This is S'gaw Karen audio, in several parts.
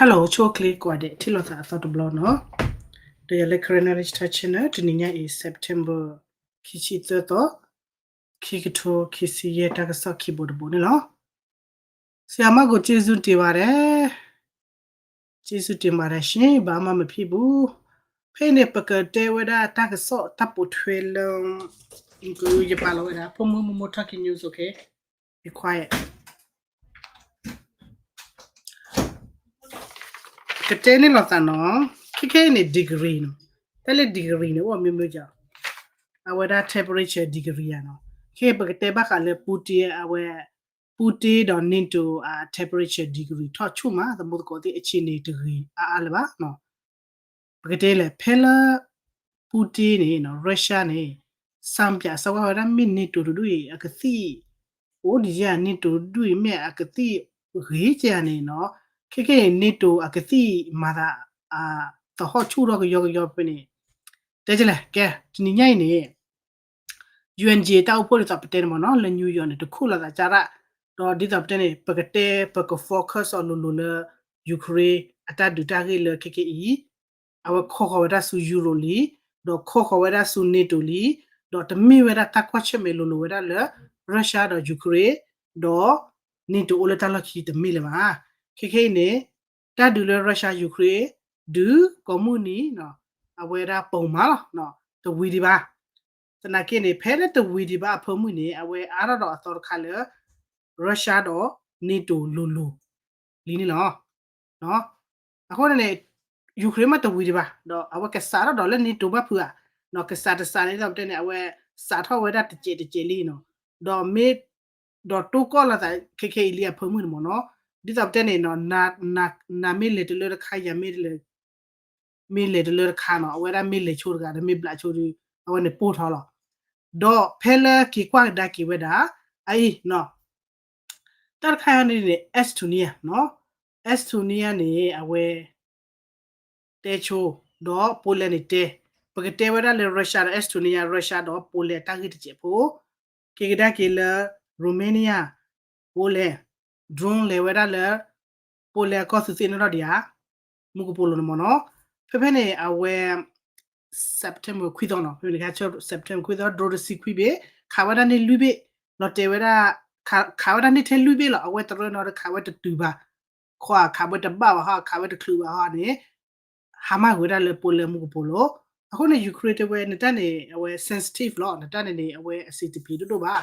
Hello ဆိၣ်ဂ့ၤကိးဂၤဒဲး ထံၣ်လိာ်သးအသီတဘျီနီၤ, ဒီးယၤလၢ Karen Knowledge Talk Channel တနံၤညါအံၤ September ခံဆံသၢသီ, ခံကထိခံဆံယဲၢ် တၢ်ကစီၣ်ခံဘိတဘိန့ၣ်လီၤ. ဆရာမကိုကျေးဇူးတင်ပါတယ်, ကျေးဇူးတင်ပါတယ်ရှင်, ဘာမှမဖြစ်ဘူး. ဖဲန့ၣ် ပကတဲဝဲဒၣ်တၢ်ကစီၣ်တၢ်ပိာ်ထွဲလၢ ယပာ်လီၤဝဲဒၣ် ဖိမုၣ်မိၢ်မိၢ် talking news, okay, be quiet. ကတဲန့ၢ်လိာ်သးနီၤ, ခဲခဲအံၤန့ၣ် degree နီၤ, တၢ်လၢ degree န့ၣ် အိၣ်မ့ၢ်မ့ၢ်ကီး အဝဲဒၣ် temperature degree ဧါနီၤ, ခဲပကတဲဘၣ်ဃးလၢ Putin အဝဲ Putin ဒီး NATO အ temperature degree ထီၣ်ဆူၣ်မး သမူသကိးသ့ၣ် အဆံးန့ၣ်တဂ့ၤအါအါလၢၤဘၣ်နီၤ. ပကတဲလဲၣ် ဖဲလၢ Putin န့ၣ်နီၤ Russia န့ၣ် စံပြအစဝါဝဲဒၣ်မ့ၢ် NATO တဒူၣ်အံၤ အကသံၣ် အိၣ်ဒံးယၤ NATO တဒူၣ်အံၤ မ့ၢ်အကသံၣ်ဂ့ၤကဲယၤန့ၣ်နီၤ, ခဲခဲအံၤ NATO အကသံၣ်မၤသး သဟီၣ်ဆူၣ်ထီၣ်ကယီကယီဖဲန့ၣ် တဲကလဲၣ် ကဲ တနံၤညါအံၤန့ၣ် UNGA တၢ်အိၣ်ဖှိၣ်ဒ်သိးပတဲန့ၣ်မ့ၢ်နီၤ လၢ New York န့ၣ် တခူၣ်လိာ်သးကၢ်ရၣ်, ဒီးဒ်သိးပတဲန့ၣ် ပကတဲ ပက focus အီၤလိၤလိၤလၢ Ukraine အတၢ်ဒုးတၢ်ဂ့ၢ်လၢခဲခဲအံၤ အဝဲခီဃီၤဝဲဒၣ်ဆူ Europe လံ, ဒီးခီဃီၤဝဲဒၣ်ဆူ NATO လံ, ဒီးတမ့ၢ်ဝဲဒၣ်တၢ်ကွၢ်ဆၢၣ်မဲာ်လိၤလိၤဝဲဒၣ်လၢ Russia ဒီး Ukraine ဒီး NATO အိၣ်လၢတၢ်လီၢ်ခံတမ့ၢ်လၢၤဘၣ်. ခဲခဲအံၤန့ၣ် တၢ်ဒုးလၢ Russia Ukraine ဒုးကိးမုၢ်နံၤ အဝဲဒၣ်ပိာ်မးလီၤ, တဝံၤဒံးဘၣ်. သနာ်က့န့ၣ် ဖဲလၢတဝံၤဒံးဘၣ်အဖၢမုၢ်န့ၣ် အဝဲအါထီၣ်ဒီးအသီတခါလၢ Russia ဒီး NATO လိၤလိၤလံန့ၣ်လီၤ. အဃိန့ၣ်န့ၣ် Ukraine မ့ၢ်တဝံၤဒံးဘၣ် ဒီးအဝဲကစးထီၣ်ဒီးလၢ NATO ဘၣ်ဖုးဧါ, ကစးတစးန့ၣ် ဒ်သိးပတဲန့ၣ် အဝဲစးထီၣ်ဝဲဒၣ်တစဲးတစဲးလံနီၤ, ဒီးမ့ၢ် ဒီးတိၢ်ကီၢ်လိာ်သးခဲခဲအံၤလံအဖၢမုၢ်န့ၣ်မ့ၢ်နီၤ, ဒ်သိးပတဲန့ၣ်နီၤ နၤမ့ၢ်လဲၤတလၢတခါ ယၤမ့ၢ်လဲၤ မ့ၢ်လဲၤတလၢတခါနီၤ အဝဲဒၣ်မ့ၢ်လဲၤဆိတဂၤဒီးမ့ၢ်ဘျးဆိဒီး အဝဲန့ၣ်ပိၢ်ထီၣ်လီၤ. ဒီးဖဲလၢက့ၤကွၢ်ကဒါက့ၤဝဲဒၣ် အအံၤနီၤ တၢ်တခါအံၤန့ၣ်န့ၣ် Estonia နီၤ, Estonia န့ၣ် အဝဲ တဲဆိ ဒီး Poland န့ၣ်တဲ, ပကတဲဝဲဒၣ်လၢ Russia ဒီး Estonia, Russia ဒီး Poland တၢ်ဂ့ၢ်တစဲးဖိ, က့ၤကဒါက့ၤလၢ Romania, Poland, drone လဲၤဝဲဒၣ်လၢ Poland အကီၢ်သူးသ့ၣ်နီၣ်ထီၣ်ဒံးဧါ, မူကပိာ်လိၤန့ၣ်မ့ၢ်နီၤ, ဖဲဖဲန့ၣ် အဝဲ September ခွံသီနီၤ, ဖဲဖဲန့ၣ် September ခွံသီ drone တဆံခွံဘ့ၣ်, ခးဝဲဒၣ်န့ၢ်လွံၢ်ဘ့ၣ်, လီၤတဲာ်ဝဲဒၣ် ခးဝဲဒၣ်န့ၢ်ထဲလွံၢ်ဘ့ၣ်လီၤ, အဝဲတရၢနီတခးဝဲတတုၤဘၣ်, ခီခးဝဲတဘၣ်ဘၣ်ဟီ ခးဝဲတချုးဘၣ်ဟီန့ၣ် ဟါမၢ်ကွံာ်ဝဲဒၣ်လၢ Poland မူကပိာ်လိၤ, အဃိန့ၣ် Ukraine တဲဝဲ နတၢ်န့ၣ် အဝဲ sensitive လီၤ, နတၢ်န့ၣ်န့ၣ် အဝဲအစံးတပျ့ၤဒိၣ်ဒိၣ်ဘၣ်,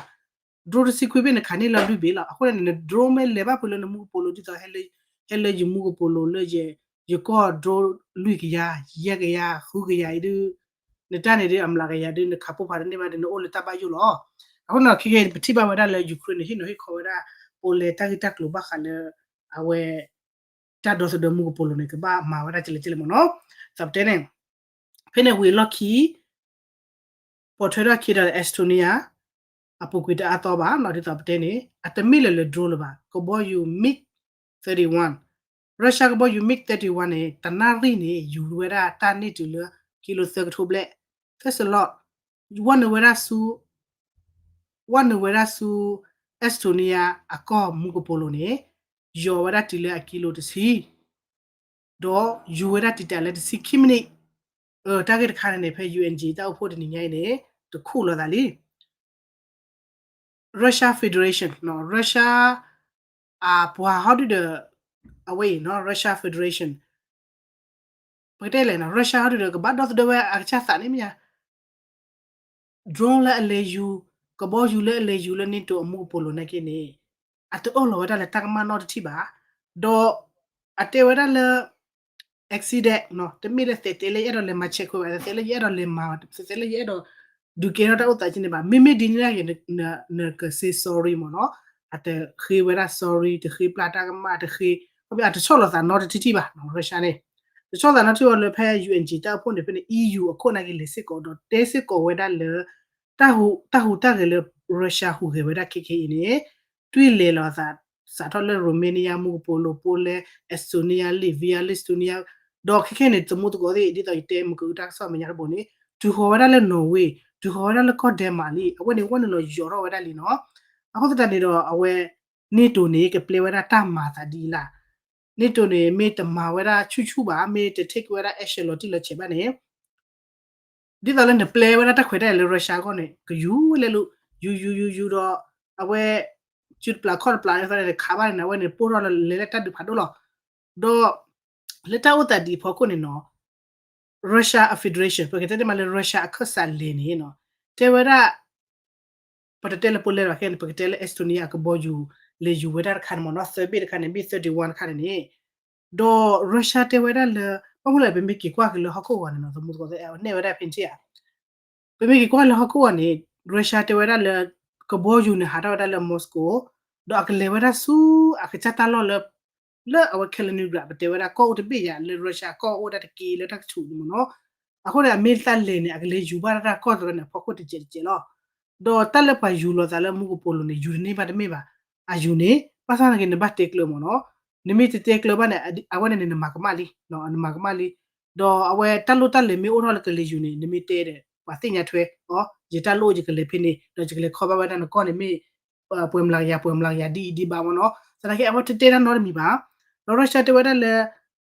drone တဆံခွံဘ့ၣ်န့ၣ် ခးန့ၢ်လၢလွံၢ်ဘ့ၣ်လီၤ, အဃိန့ၣ် န drone မ့ၢ်လဲၤဘၣ်ဖုးလၢနမူကပိာ်လိၤ ဒ်သိး ဟဲလၢယမူကပိာ်လိၤလၢ ယကီၢ် drone လွံၢ်ကယၤ, ယဲၢ်ကယၤ, ဃုကယၤအံၤဒုး နတၢ်န့ၣ်ဒုး အမျးကယၤဒုး နခးပိၢ်ဖးတန့ၢ်ဘၣ်ဒီး နအိၣ်လၢတၢ်ဘၣ်ယိၣ်လီၤ. အဃိန့ၣ် ခဲကဲ ပထံၣ်ဘၣ်ဝဲဒၣ်လၢ Ukraine န့ၣ် ဟ့ၣ်နီၤဟ့ၣ်ခီဝဲဒၣ် Poland တၢ်ဂ့ၢ်တၢ်ကျိၤဘၣ်ဃးလၢ အဝဲ တၢ်ဒီသဒၢမူကပိာ်လိၤန့ၣ် ကဘၣ်မၤဝဲဒၣ်ကလဲၣ်ကလဲၣ်မ့ၢ်နီၤ, သးပတဲန့ၣ် ဖဲန့ၣ်ဝံၤအလီၢ်ခံ ပိာ်ထွဲထီၣ်ခံဒီး Estonia အပူၤကွံာ်တအါသီဘၣ်နီၤ, ဒ်သိးပတဲန့ၣ် အတမ့ၢ်လၢၤလၢ drone လၢၤဘၣ်, ကဘီယူၤ MiG thirty-one, Russia ကဘီယူၤ MiG thirty-one န့ၣ် တနၣ်ရံၣ်န့ၣ် ယူၤဝဲဒၣ်တၢ်န့ၢ်တုၤလၢ ကံလိသၢကထိဘျဲၣ်, သၢစလီၢ်, ဝဲနုာ်ဝဲဒၣ်ဆူ ဝဲနုာ်ဝဲဒၣ်ဆူ Estonia အကီၢ်မူကပိာ်လိၤန့ၣ် ယီၤဝဲဒၣ်တုၤလၢအကံလိတဆံ ဒီးယူၤဝဲဒၣ်တံာ်တာ်လၢတဆံခံမံးနံး, တၢ်ဂ့ၢ်တခါန့ၣ်န့ၣ် ဖဲ UNGA တၢ်အိၣ်ဖှိၣ်တနံၤညါအံၤန့ၣ် တခူၣ်လိာ်သးလံ. Russia Federation, Russia အပှၤဟီဒုဒီး အဝဲအံၤနီၤ Russia Federation ပကတဲလဲၣ်နီၤ Russia ဟီဒုဒီး ကဘၣ်ဒီသဒၢဝဲအကစၢ်သးန့ၣ်မ့ၢ်ဧါ drone လၢအလဲၤယူၤ, ကဘီယူၤလၢအလဲၤယူၤလၢ NATO အမူကပိာ်လိၤနာ်က့န့ၣ် အတအၢၣ်လီၤဝဲဒၣ်လၢတၢ်ကမၣ်နီတထံၣ်ဘၣ်. ဒီးအတဲဝဲဒၣ်လၢ accident တမ့ၢ်လၢသဲးတဲလၢယအဲၣ်ဒိးလဲၤမၤဆဲးခွဲးဝဲ သဲးတဲလၢယအဲၣ်ဒိးလဲၤမၤ သဲးတဲလၢယအဲၣ်ဒိး ဒုးကဲထီၣ်တၢ်အိၣ်သးကန့ၣ်ဘၣ်. မ့မ့ၢ်ဒ်န့ၣ်နာ်က့ နကစ့ sorry မ့ၢ်နီၤ. အတဃ့ဝဲဒၣ် sorry တဃ့ပျၢ်တၢ်ကမၣ် တဃ့ အတဆီၣ်လီၤသးနီတထံၣ်ထံၣ်ဘၣ် Russia န့ၣ်. တဆီၣ်သးနီတထံၣ်ဝဲလၢဖဲ UNGA တၢ်အိၣ်ဖှိၣ်န့ၣ် ဖဲန့ၣ် EU အခိၣ်နာ်က့လဲၤစ့ၢ်ကီးဒီးတဲစ့ၢ်ကီးဝဲဒၣ်လၢ တၢ်ဟူးတၢ်ဂဲၤလၢ Russia ဟူးဂဲၤဝဲဒၣ်ခဲခဲအံၤန့ၣ် တွံၢ်လဲၤလီၤသး စးထီၣ်လၢ Romania မူကပိာ်လိၤ Poland, Estonia, Latvia, Lithuania ဒီးခဲခဲန့ၣ် သမူသကိးသ့ၣ် ဒ်သိးယတဲမုၢ်ကၢအုၣ်တၢ်ကစီၣ်မဲာ်ညါတဘိန့ၣ် တုၤဃီၤဝဲဒၣ်လၢ Norway, တုၤဃီၤဝဲဒၣ်လၢကီၢ် Denmark လံ. အဝဲန့ၣ် ဝဲနုာ်လီၤယီၤထီၣ်ဝဲဒၣ်လံနီၤ. အဃိသတးန့ၣ်ဒီး အဝဲ NATO န့ၣ် ကပျဲဝဲဒၣ်တၢ်မၤသးဒ်အံၤလၢ NATO န့ၣ် မ့ၢ်တမၤဝဲဒၣ်ဆူၣ်ဆူၣ်ဘၣ်, မ့ၢ်တ take ဝဲဒၣ် action လီၤတံၢ်လီၤဆဲးဘၣ်န့ၣ် ဒ်သိးလၢနပျဲဝဲဒၣ်တၢ်ခွဲးတၢ်ယာ်လၢ Russia အဂီၢ်န့ၣ် ကယူၤဝဲလဲၤလိၤ ယူၤယူၤယူၤယူၤဒီး အဝဲ စုတပျၢခီၣ်တပျၢန့ၣ် ခးဘၣ်န့ၣ် အဝဲန့ၣ် ပိၢ်ထီၣ်လၢလဲၤလၢတၢ်ဒုးဖးဒိၣ်လီၤ. ဒီး လၢတၢ်အိၣ်သးဒ်အံၤအဖီခိၣ်န့ၣ်နီၤ Russia Federation ပကတဲတမးလၢ Russia အခၢၣ်စးလဲၤန့ၣ်နီၤ တဲဝဲဒၣ် ပတတဲလၢ Poland ဘၣ်ခဲန့ၣ် ပကတဲလၢ Estonia အကဘီယူၤ လဲၤယူၤဝဲဒၣ်တခါန့ၣ်မ့ၢ်နီၤ သၢဘ့ၣ်တခါန့ၣ် ဘ့ၣ် thirty-one တခါန့ၣ်န့ၣ် ဒီး Russia တဲဝဲဒၣ်လၢ ဘၣ်မနုၤလဲၣ် ပမ့ၢ်က့ၤကွၢ်က့ၤလၢဟီၣ်ခိၣ်ဂီၤန့ၣ်နီၤ သမူသကိးသ့ၣ် နဲၣ်ဝဲဒၣ်ဖဲန့ၣ်ဧါ ပမ့ၢ်က့ၤကွၢ်လၢဟီၣ်ခိၣ်ဂီၤန့ၣ် Russia တဲဝဲဒၣ်လၢ ကဘီယူၤန့ၣ်ဟးထီၣ်ဝဲဒၣ်လၢ Moscow ဒီးအကလဲၤဝဲဒၣ်ဆူ အကစၢ်တၢ်လီၢ်လၢ လၢအဝဲ Kaliningrad ပတဲဝဲဒၣ်ကီၢ်အိၣ်တဘ့ၣ်ယၤလၢ Russia ကီၢ်အိၣ်ဒၣ်တက့ၢ်လၢတၢ်ကဆူးန့ၣ်မ့ၢ်နီၤ အဃိန့ၣ် အမ့ၢ်သးလဲၤန့ၣ် အကလဲၤယူၤဘၣ်တၢ်ကီၢ်တရၢန့ၣ် အဖီခိၣ်တစဲးတစဲးလီၤ. ဒီးတၢ်လၢပှၤယူၤလီၤသးလၢမူကပိာ်လိၤန့ၣ် ယူၤတန့ၢ်ဘၣ်တမ့ၢ်ဘၣ်. အယူၤန့ၣ် ဘၣ်ဆၣ်သနာ်က့နဘၣ်တဲကျၢၤမ့ၢ်နီၤ. နမ့ၢ်တတဲကျၢၤဘၣ်န့ၣ် အဝဲန့ၣ်န့ၣ် နမၤကမၣ်လံ, နမၤကမၣ်လံ. ဒီးအဝဲတၢ်လိၣ်တၢ်လဲၤမ့ၢ်အိၣ်ထီၣ်လၢကလဲၤယူၤန့ၣ် နမ့ၢ်တဲဒီး ပှၤသ့ၣ်ညါထွဲအီၤ ယတၢ်လိၣ်ယကလဲၤဖဲန့ၣ် ဒီးယကလဲၤခီဘၣ်ဝဲဒၣ်နကီၢ်န့ၣ်မ့ၢ် ပှဲၤမျးကယၤ ပှဲၤမျးကယၤဒ်အံၤဒ်ဘၣ်မ့ၢ်နီၤ. သနာ်က့အဝဲတတဲတၢ်နီတမံၤဘၣ်. ဒီး Russia တဲဝဲဒၣ်လၢ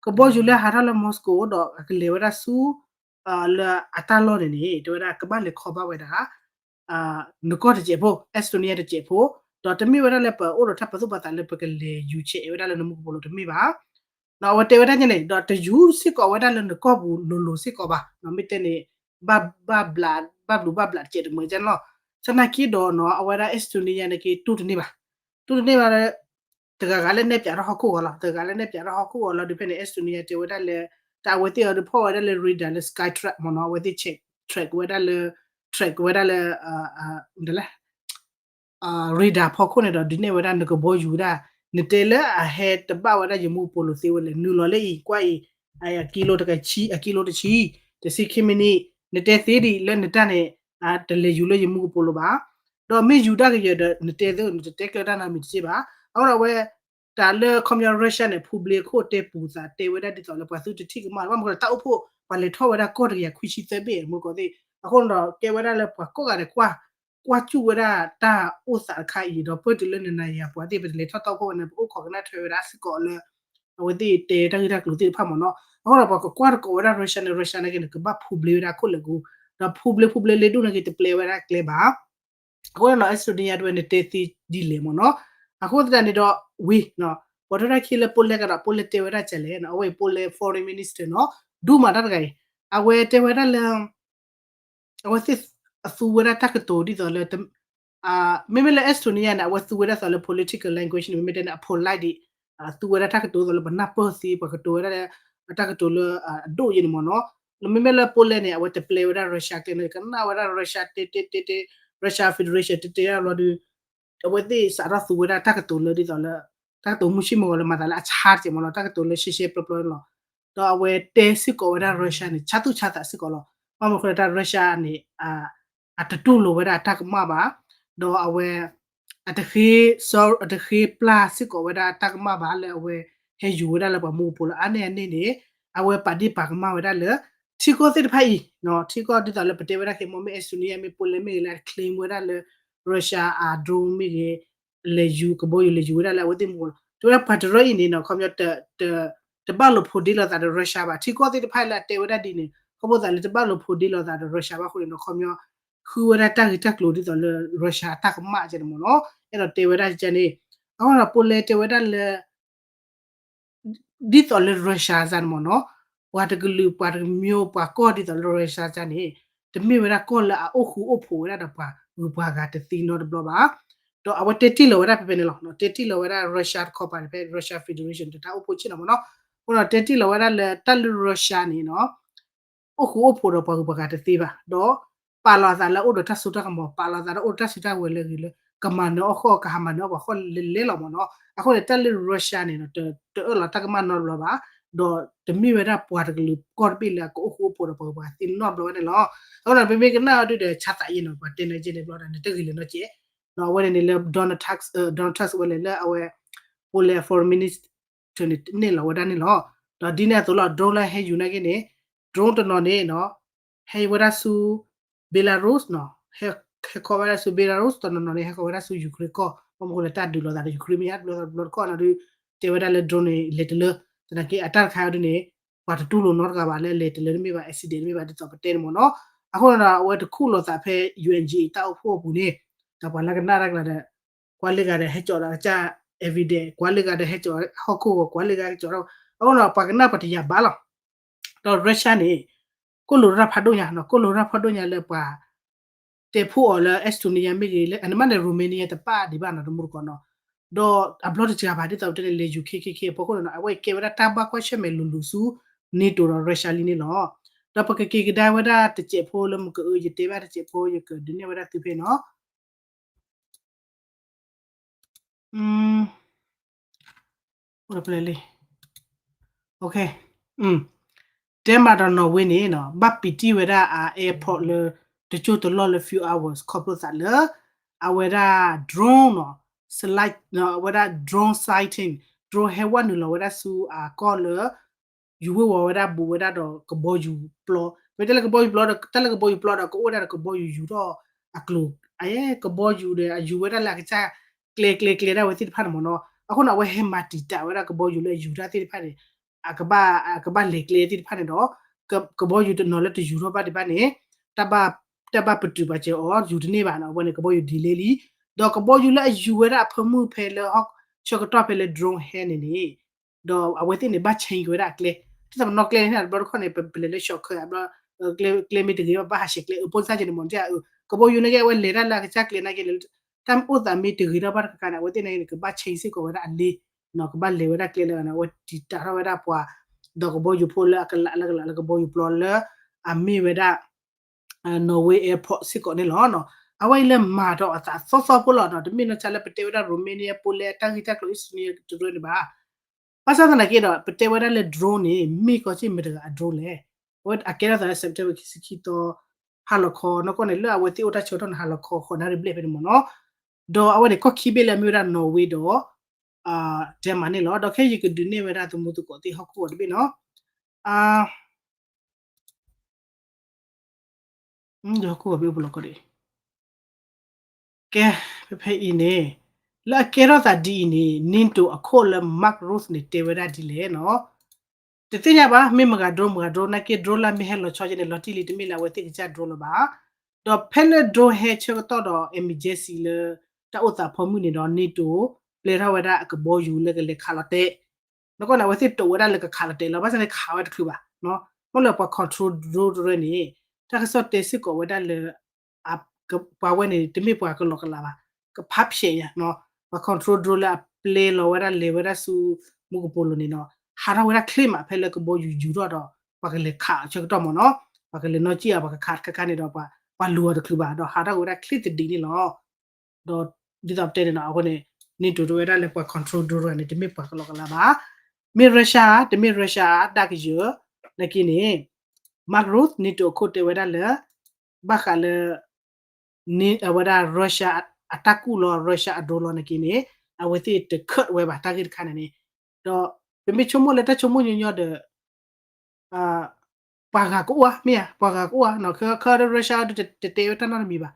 ကဘီယူၤလၢဟးထီၣ်လၢ Moscow ဒီးအကလဲၤဝဲဒၣ်ဆူ လၢအတၢ်လီၢ်န့ၣ်န့ၣ် တဲဝဲဒၣ်ကဘၣ်လဲၤခီဘၣ်ဝဲဒၣ် နကီၢ်တစဲးဖိ Estonia တစဲးဖိ, ဒီးတမ့ၢ်ဝဲဒၣ်လၢပအိၣ်ဒီးတၢ်ပသူၣ်ပသးလၢပကလဲၤယူၤဆဲးဝဲဒၣ်လၢနမူကပိာ်လိၤတမ့ၢ်ဘၣ်. ဒီးအဝဲတဲဝဲဒၣ်န့ၣ် ဒီးတယူၤစ့ၢ်ကီးဝဲဒၣ်လၢနကီၢ်ပူၤလိၤလိၤစ့ၢ်ကီးဘၣ်. မ့ၢ်တဲန့ၣ် ဘၣ်ဘျးဘျးဘျးတစဲးတမုာ်ကဲန့ၣ်လီၤ. သနာ်က့ဒီးနီၤ အဝဲဒၣ် Estonia န့ၣ်က့တူၢ်တန့ၢ်ဘၣ်. တူၢ်တန့ၢ်ဘၣ်လၢ တဂၤဂၤလၢနဲၣ်ပၠးထီၣ်ဟီၣ်ခိၣ်ဂီၤလီၤ. တဂၤဂၤလၢနဲၣ်ပၠးထီၣ်ဟီၣ်ခိၣ်ဂီၤလီၤဒုးဖဲန့ၣ် Estonia တဲဝဲဒၣ်လၢ တၢ်အဝဲသ့ၣ်အီၤဒုးဖီၣ်ဝဲဒၣ်လၢ radar လၢ Skytrax မ့ၢ်နီၤ အဝဲသ့ၣ် check track ဝဲဒၣ်လၢ track ဝဲဒၣ်လၢ ဒ်လဲၣ် radar ဖီခိၣ်န့ၣ်ဒီး ဒုးနဲၣ်ဝဲဒၣ်နကဘီယူၤဒၣ် နတဲလၢအဟဲတဘၣ်ဝဲဒၣ်ယမူကပိာ်လိၤသ့ဝဲလဲၣ် နုာ်လီၤလၢအံၤ ကွၢ်အံၤ အကံလိတကဆံ အကံလိတဆံ တဆံခံမံးနံး နတဲသ့ဒံးလၢနတၢ်န့ၣ် တလဲၤယူၤလၢယမူကပိာ်လိၤဘၣ်. ဒီးမ့ၢ်ယူၤဒၣ်ကယဲၢ်ဒီး နတဲသ့ နတတဲကျၢၤတၢ်နီတမံၤတစ့ၢ်ဘၣ်. အဃိဒီးအဝဲ တၢ်လၢခီပညီ Russia န့ၣ် ဖူဘျ့ခိၣ်တဲပူၤသးတဲဝဲဒၣ်ဒ်သိးလၢပှၤသုတထံၣ်ကမၣ် ဘၣ်မနုၤဃိလၢတၢ်အိၣ်ဖှိၣ် ပှၤလဲၤထီၣ်ဝဲဒၣ်ကီၢ်တကယၤခွံဆံသၢဘ့ၣ်မုၢ်ကီၢ်သ့ၣ် အဃိဒီးကဲဝဲဒၣ်လၢပှၤကိးဂၤဒဲးကွၢ် ကွၢ်စူၣ်ဝဲဒၣ်တၢ်အိၣ်သးတခါအံၤ ဒီးပၢၢ်တုၤလၢနၤယၤပှၤသ့ၣ် ပတလဲၤထီၣ်တီခိၣ်ဝဲန့ၣ် ပအိၣ်ခိးကနၣ်ထွဲဝဲဒၣ်စ့ၢ်ကီးလၢ အဝဲသ့ၣ်တဲတၢ်ဂ့ၢ်တၢ်ကျိၤသ့ၣ်တဖၣ်မ့ၢ်နီၤ. အဃိဒီးပှၤကကွၢ်တကိးဝဲဒၣ် Russia န့ၣ် Russia န့ၣ်က့န့ၣ် ကဘၣ်ဖူဘျ့ဝဲဒၣ်ခိၣ်လဲၤကူ ဒီးဖူဘျ့ဖူဘျ့လ့ဒိၣ်န့ၣ်က့ တပျဲဝဲဒၣ်ကျဲဘၣ်. အဃိန့ၣ်နီၤ Estonia တဝဲန့ၣ်တဲသ့ဒ်လဲၣ်မ့ၢ်နီၤ. အဃိသတးန့ၣ်ဒီး ဝံၤ ပိာ်ထွဲထီၣ်ခံလၢ Poland ကဒီး Poland တဲဝဲဒၣ်ကလဲၣ် အဝဲအံၤ Poland foreign minister နီၤ ဒူမးတၢ်တဂၤအံၤ အဝဲတဲဝဲဒၣ်လၢ အဝဲသ့ၣ်အသူဝဲဒၣ်တၢ်ကတိၤဒ်သိးလၢ မ့မ့ၢ်လၢ Estonia န့ၣ် အဝဲသူဝဲဒၣ်သိးလၢ political language န့ၣ် မ့မ့ၢ်တဲန့ၣ် အ polite ဒံး သူဝဲဒၣ်တၢ်ကတိၤသိးလၢပနၢ်ပၢၢ်သ့ ပှၤကတိၤဝဲဒၣ်လၢ အတၢ်ကတိၤလၢအဒိၣ်ယဲန့ၣ်မ့ၢ်နီၤ. မ့မ့ၢ်လၢ Poland န့ၣ် အဝဲတပျဲဝဲဒၣ် Russia ကျဲန့ၣ် ကနၣ်ဝဲဒၣ် Russia တဲတဲတဲတဲ Russia Federation တဲတဲတၢ်လီၤဒုး အဝဲသ့ၣ်စးထီၣ်သူဝဲဒၣ်တၢ်ကတိၤလၢဒ်သိးလၢ တၢ်ကတိၤမုၢ်ဆ့ၣ်မုၢ်ဂီၤလၢမၤသးလၢအဆါတက့ၢ်မ့ၢ်နီၤ တၢ်ကတိၤလၢရှဲရှဲပျီပျီန့ၣ်လီၤ. ဒီးအဝဲတဲစ့ၢ်ကီးဝဲဒၣ် Russia န့ၣ် ဆါသူၣ်ဆါသးစ့ၢ်ကီးလီၤ. ဘၣ်မနုၤဃိလၢတၢ် Russia န့ၣ် အတတူၢ်လိာ်ဝဲဒၣ်အတၢ်ကမၣ်ဘၣ်, ဒီးအဝဲ အတဃ့ အတဃ့ပျၢ်စ့ၢ်ကီးဝဲဒၣ်အတၢ်ကမၣ်ဘၣ်လၢအဝဲ ဟဲယူၤဝဲဒၣ်လၢပှၤမူကပိာ်လၢအါန့ၢ်အန့ၣ်န့ၣ် အဝဲပာ်ဒ့ၣ်ပာ်ကမၣ်ဝဲဒၣ်လၢ ထံကီၢ်သ့ၣ်တဖၣ်အံၤ ထံကီၢ်ဒ်သိးလၢပတဲဝဲဒၣ်ခဲမ့ၢ် မ့ၢ် Estonia မ့ၢ် Poland မ့ၢ်ဂ့ၤလၢအ claim ဝဲဒၣ်လၢ Russia အ drone မ့ၢ်ဂ့ၤ လဲၤယူၤ ကဘီယူၤလဲၤယူၤဝဲဒၣ်လၢအဝဲသ့ၣ်မူကပိာ်လီၤ. တဲဝဲဒၣ်ပှၤတရၢအံၤန့ၣ်နီၤ ခီပညီ တဘၣ်လိာ်ဖိးဒ့လိာ်သးဒီး Russia ဘၣ်. ထံကီၢ်သ့ၣ်တဖၣ်လၢအတဲဝဲဒၣ်ဒ်န့ၣ် ခီဖျိသးလၢတဘၣ်လိာ်ဖိးဒ့လိာ်သးဒီး Russia ဘၣ်အဃိန့ၣ်ဒီး ခီပညီ ဃုဝဲဒၣ်တၢ်ဂ့ၢ်တၢ်ကျိၤဒ်သိးလၢ Russia အတၢ်ကမၣ်ကဲန့ၣ်မ့ၢ်နီၤ. အဲၣ်ဒိးတဲဝဲဒၣ်ကဲန့ၣ် အဃိဒီး Poland တဲဝဲဒၣ်လၢ ဒ်သိးလၢ Russia စ့ၢ်န့ၣ်မ့ၢ်နီၤ ပှၤတကလုာ်ပှၤတကမျိၤပှၤကီၢ်ဒ်သိးလၢ Russia စ့ၢ်န့ၣ် တမ့ၢ်ဝဲဒၣ်ကီၢ်လၢအအိၣ်ဃူအိၣ်ဖိးဝဲဒၣ်ဒီးပှၤဂုၤပှၤဂၤတသ့နီတဘျီဘၣ်. ဒီးအဝဲတဲတ့ၢ်လီၤဝဲဒၣ်ဖဲဖဲန့ၣ်လီၤ. တဲတ့ၢ်လီၤဝဲဒၣ် Russia တခီပၤန့ၣ် ဖဲ Russia Federation တၢ်အိၣ်ဖှိၣ်ဆ့ၣ်နီၤမ့ၢ်နီၤ. အဃိဒီးတဲတ့ၢ်လီၤဝဲဒၣ်လၢတၢ်လၢ Russia န့ၣ်နီၤ အိၣ်ဃူအိၣ်ဖိးဒီးပှၤဂုၤပှၤဂၤတသ့ဘၣ်. ဒီးပာ်လီၤအသးလၢအအိၣ်ဒီးတၢ်စိတၢ်ကမီၤ ပာ်လီၤအသးလၢအအိၣ်ဒီးတၢ်စုတၢ်ဝဲၤလၢအဂ့ၤလၢ ကမၤနၢၤအီၣ်ဃီၣ် ကဟးမၤနၢၤအီၣ်ပှၤဃီၣ်လဲၤလဲၤလီၤမ့ၢ်နီၤ. အဃိန့ၣ် တၢ်လၢ Russia န့ၣ်နီၤ တအၢၣ်လီၤတၢ်ကမၣ်နီတဘျီဘၣ်. ဒီးတမ့ၢ်ဝဲဒၣ်ပှၤတကလုာ်ကီၢ်တဘ့ၣ်လၢအကအိၣ်ဃူအိၣ်ဖိးဒီးပှၤဂုၤပှၤဂၤသ့နီတဘျီဘၣ်န့ၣ်လီၤ. အဃိဒီး ပမ့ၢ်ကနၣ်အီၤဒုးဒီး ဆါသးယဲနီၤ ပှၤတဲန့ၣ်ကဲန့ၣ်ဘျီဒီး နတဂ့ၤလၢၤနီတစဲး အဝဲန့ၣ်န့ၣ်လၢ Donald Tusk အ Donald Tusk ဝဲလဲၣ်လၢအဝဲ Poland foreign minister န့ၣ် နဲၣ်လီၤဝဲဒၣ်န့ၣ်လီၤ. ဒီးဒ်န့ၣ်အသိးလီၤ drone လၢဟဲယူၤနာ်က့န့ၣ် drone တနီၤန့ၣ်နီၤ ဟဲဝဲဒၣ်ဆူ Belarus နီၤ ဟဲခီဝဲဒၣ်ဆူ Belarus တနီၤနီၤန့ၣ် ဟဲခီဝဲဒၣ်ဆူ Ukraine ကီၢ် ဘၣ်မနုၤဃိလၢတၢ်ဒုးလိာ်သးဒီး Ukraine မ့ၢ်ဧါ တဘျီတဘျီတခီၣ်နီၤဒုး တဲဝဲဒၣ်လၢ drone န့ၣ် လဲၤတလၢ, သနာ်က့အတၢ်တခါအံၤဒ်န့ၣ် ပှၤတတူၢ်လိာ်နီတဂၤဘၣ်လၢအလဲၤတလၢတမ့ၢ်ဘၣ် accident တမ့ၢ်ဘၣ်ဒ်သိးပတဲန့ၣ်မ့ၢ်နီၤ. အဃိဒီးအဝဲတခူၣ်လိာ်သးဖဲ ယူၣ်အၣ်အၣ် တၢ်အိၣ်ဖှိၣ်အပူၤန့ၣ်, ဒီးပှၤလၢကနၣ်တၢ်ကျါဒီး ကွၢ်လၢဂၤဒီးဟဲကၠီးဒီးကစၢ် evidence, ကွၢ်လၢဂၤဒီးဟဲကၠီးဟီၣ်ခိၣ်ဂီၤ, ကွၢ်လၢဂၤကၠီးဒီး အဃိဒီးပှၤကနၣ်ပှၤတယာ်ဘၣ်လီၤ. ဒီး Russia န့ၣ် ကိၣ်လိၤတၢ်ဖးဒိၣ်ညါနီၤ, ကိၣ်လိၤတၢ်ဖးဒိၣ်ညါလၢပှၤ တဲဖှိၣ်အီၤလၢ Estonia မ့ၢ်ဂ့ၤ, လၢအနမ့ၢ်န့ၣ် Romania တပၣ်ဒံးဘၣ်နီၤ တမူတကိးနီၤ. ဒီးအဘျီတစှၤဘၣ် ဒ်သိးပတဲန့ၣ် လဲၤယူၤခ့ခ့ခ့အဖီခိၣ်န့ၣ်နီၤ, အဝဲကဲဝဲဒၣ်တၢ်ဘၣ်ကွၢ်ဆၢၣ်မဲာ်လိၤလိၤဆူ NATO ဒီး Russia လံန့ၣ်လီၤ. ဒီးပကက့ၤကဒါဝဲဒၣ်တစဲးဖိလၢမကအၢယတဲဘၣ်တစဲးဖိ ယကဒုးနဲၣ်ဝဲဒၣ်သုဖဲနီၤ. အိၣ်ဒီးဖဲလဲၣ်လံ. Denmark ဒီး Norway န့ၣ်နီၤ ဘၣ်ပံးတံၢ်ဝဲဒၣ်အ airport လၢ တကၠိၢ်တလီၢ်လၢ few hours ခီဖျိသးလၢ အဝဲဒၣ် drone နီၤ အဝဲဒၣ် drone sighting, drone ဟဲဝဲနုာ်လီၤဝဲဒၣ်ဆူအကီၢ်လၢ ယူၤဝ့ၤဝီၤဝဲဒၣ်ဘူးဝဲဒၣ်ဒီးကဘီယူၤပျီ, မ့ၢ်တဲလၢကဘီယူၤပျီဒီး တၢ်လၢကဘီယူၤပျီဒီး ကအိၣ်ဝဲဒၣ်ဒီးကဘီယူၤယူၤထီၣ်အကျိၤ, ကဘီယူၤဒီး အယူၤဝဲဒၣ်လၢအကစၢ်ကျဲကျဲကျဲဒၣ်ဝဲသ့ၣ်တဖၣ်န့ၣ်မ့ၢ်နီၤ. အဃိန့ၣ် အဝဲဟဲမၤတံာ်တာ်ဝဲဒၣ်ကဘီယူၤလၢအယူၤတၢ်သ့ၣ်တဖၣ်န့ၣ် အကဘၣ် ကဘၣ်လဲၤကျဲသ့ၣ်တဖၣ်န့ၣ်ဒီး ကဘီယူၤတနီၤလၢတယူၤထီၣ်ဘၣ်ဒံးဘၣ်န့ၣ် တၢ်ဘၣ်ပတုာ်ပာ်စၢၤအီၤ ယူၤတန့ၢ်ဘၣ်နီၤ. အဝဲန့ၣ် ကဘီယူၤ delay လံ. ဒီးကဘီယူၤလၢအယူၤဝဲဒၣ်အဖၢမုၢ်ဖဲလၢ ဆၢကတီၢ်ဖဲလၢ drone ဟဲန့ၣ်န့ၣ် ဒီးအဝဲသ့ၣ်န့ၣ် ဘၣ် change က့ၤဝဲဒၣ်အကျဲ, တၢ်တနီၤကျဲန့ၣ် တဘျီတခီၣ်န့ၣ် ပလဲၤလၢ shortcut အဘျီ ကျဲမ့ၢ်တဂ့ၤဘၣ် ဘၣ်ဟးဆှဲးကျဲ အပိၢ်စၢ်က့န့ၣ်မ့ၢ်နီၤ ကဘီယူၤန့ၣ်က့ အဝဲလဲၤတၢ်လၢအကစၢ်ကျဲနာ်က့န့ၣ် တၢ်အိၣ်သးမ့ၢ်တဂ့ၤထီၣ်ဘၣ်တခါခါန့ၣ် အဝဲသ့ၣ်န့ၣ် ကဘၣ် change စ့ၢ်ကီးဝဲဒၣ်အလ့ ကဘၣ်လဲၤဝဲဒၣ်ကျဲလၢန့ၣ် အဝဲတံာ်တာ်ထီၣ်ဝဲဒၣ်ပှၤ ဒီးကဘီယူၤဖိလၢအကလးလၢကလးလၢကဘီယူၤပျီလၢ အမ့ၢ်ဝဲဒၣ် Norway airport စ့ၢ်ကီးန့ၣ်လီၤ. အဝဲအံၤလၢမၤဒီးအသးသီသီဖိလီၤနီၤ, တမ့ၢ်နီၢ်ဆါလၢပတဲဝဲဒၣ် Romania ဖိလၢတၢ်ဂ့ၢ်တၢ်ကျိၤ Estonia တရၢန့ၣ်ဘၣ်. ဘၣ်ဆၣ်သနာ်က့ဒီး ပတဲဝဲဒၣ်လၢ drone န့ၣ် မ့ၢ်ကီၢ်စ့ၢ်မတၤတဂၤအ drone လဲၣ်. အဝဲအကဲထီၣ်သးလၢ September ခံဆံခံသီ ဟါလီၤခီ နီၢ်ကီၢ်န့ၣ် လၢအဝဲသ့ၣ်အိၣ်တၢ်ဆၢကတီၢ်န့ၣ် ဟါလီၤခီဃိးနၣ်ရံၣ်ဘျဲၣ်ဖဲန့ၣ်မ့ၢ်နီၤ. ဒီးအဝဲန့ၣ် ကီၢ်ခံဘ့ၣ်လၢအမ့ၢ်ဝဲဒၣ် Norway ဒီး Denmark န့ၣ်လီၤ. ဒီးခဲအံၤယကဒုးနဲၣ်ဝဲဒၣ်သမူသကိးသ့ၣ်ဟီၣ်ခိၣ်အီၤတဘ့ၣ်နီၤ. ဟီၣ်ခိၣ်အီၤဘ့ၣ်အိၣ်ပလီၢ်ကီၢ်ဒံး ကဲ, ဖဲဖဲအံၤန့ၣ် လၢအကဲထီၣ်သးဒ်အံၤန့ၣ် NATO အခိၣ်လၢ Mark Rutte န့ၣ် တဲဝဲဒၣ်ဒ်လဲၣ်နီၤ. တသ့ၣ်ညါဘၣ် မ့ၢ်မတၤ drone မတၤ drone နာ်က့ drone လၢအမ့ၢ်ဟဲလီၤဆီက့န့ၣ် လီၤတံၢ်လံ တမ့ၢ်လၢအဝဲသ့ၣ်ကစၢ် drone လၢၤဘၣ်. ဒီးဖဲလၢ drone ဟဲဆၢကတီၢ်ဒီး emergency လၢ တၢ်အိၣ်သးဖီမုၢ်န့ၣ်ဒီး NATO ပျဲထီၣ်ဝဲဒၣ်အကဘီယူၤလၢကလဲၤခးလီၤတဲာ် နီၢ်ကီၢ်န့ၣ် အဝဲသ့ၣ်တိာ်ဝဲဒၣ်လၢကခးလီၤတဲာ်လီၤ. ဘၣ်ဆၣ်န့ၣ်ခးဝဲတချုးဘၣ်, မ့ၢ်လၢပှၤ control drone တရၢန့ၣ် တၢ်ကစီၣ်တဲစ့ၢ်ကီးဝဲဒၣ်လၢ ပှၤဝဲန့ၣ် တမ့ၢ်ပှၤကလီၤကလးဘၣ်, ကဖးဖျဲးညါ, ပှၤ control drone လၢအပျဲလီၤဝဲဒၣ် လဲၤဝဲဒၣ်ဆူ မူကပိာ်လိၤန့ၣ်နီၤ, ဟးထီၣ်ဝဲဒၣ်ချ့မး ဖဲလၢကဘီယူၤယူၤထီၣ်ဒီး ပှၤကလဲၤခးအဆၢကတီၢ်မ့ၢ်နီၤ, ပှၤကလဲၤနီၣ်ကံၣ်အီၤ ပှၤကခးတခါခါန့ၣ်ဒီး ပှၤလူၤအီၤတချုးဘၣ် ဒီးဟးထီၣ်က့ၤဝဲဒၣ်ချ့သဒံးန့ၣ်လီၤ. ဒီးဒ်သိးပတဲန့ၣ်နီၤ အဃိန့ၣ် NATO တဲဝဲဒၣ်လၢပှၤ control drone တဂၤန့ၣ် တမ့ၢ်ပှၤကလီကလီဘၣ်, မ့ၢ် Russia တမ့ၢ် Russia ဒၣ်ကယၢၢ် နာ်က့န့ၣ် Mark Rutte NATO အခိၣ်တဲဝဲဒၣ်လၢ ဘၣ်ဃးလၢ အဝဲဒၣ် Russia အတၢ်ကူၣ်လီၤ Russia အ drone လီၤနာ်က့န့ၣ် အဝဲသ့ၣ်တ cut ဝဲဘၣ်တၢ်ဂ့ၢ်တခါန့ၣ်န့ၣ်, ဒီးပမ့ၢ်ဆိကမိၣ်လၢတၢ်ဆိကမိၣ်ညီညီဒီး ပှၤဂၤကအိၣ်ဧါ မ့ၢ်ဧါ ပှၤဂၤကအိၣ်ဧါနီၤ, ခၢခၢဒီး Russia တတဲဝဲတၢ်နီတမံၤဘၣ်,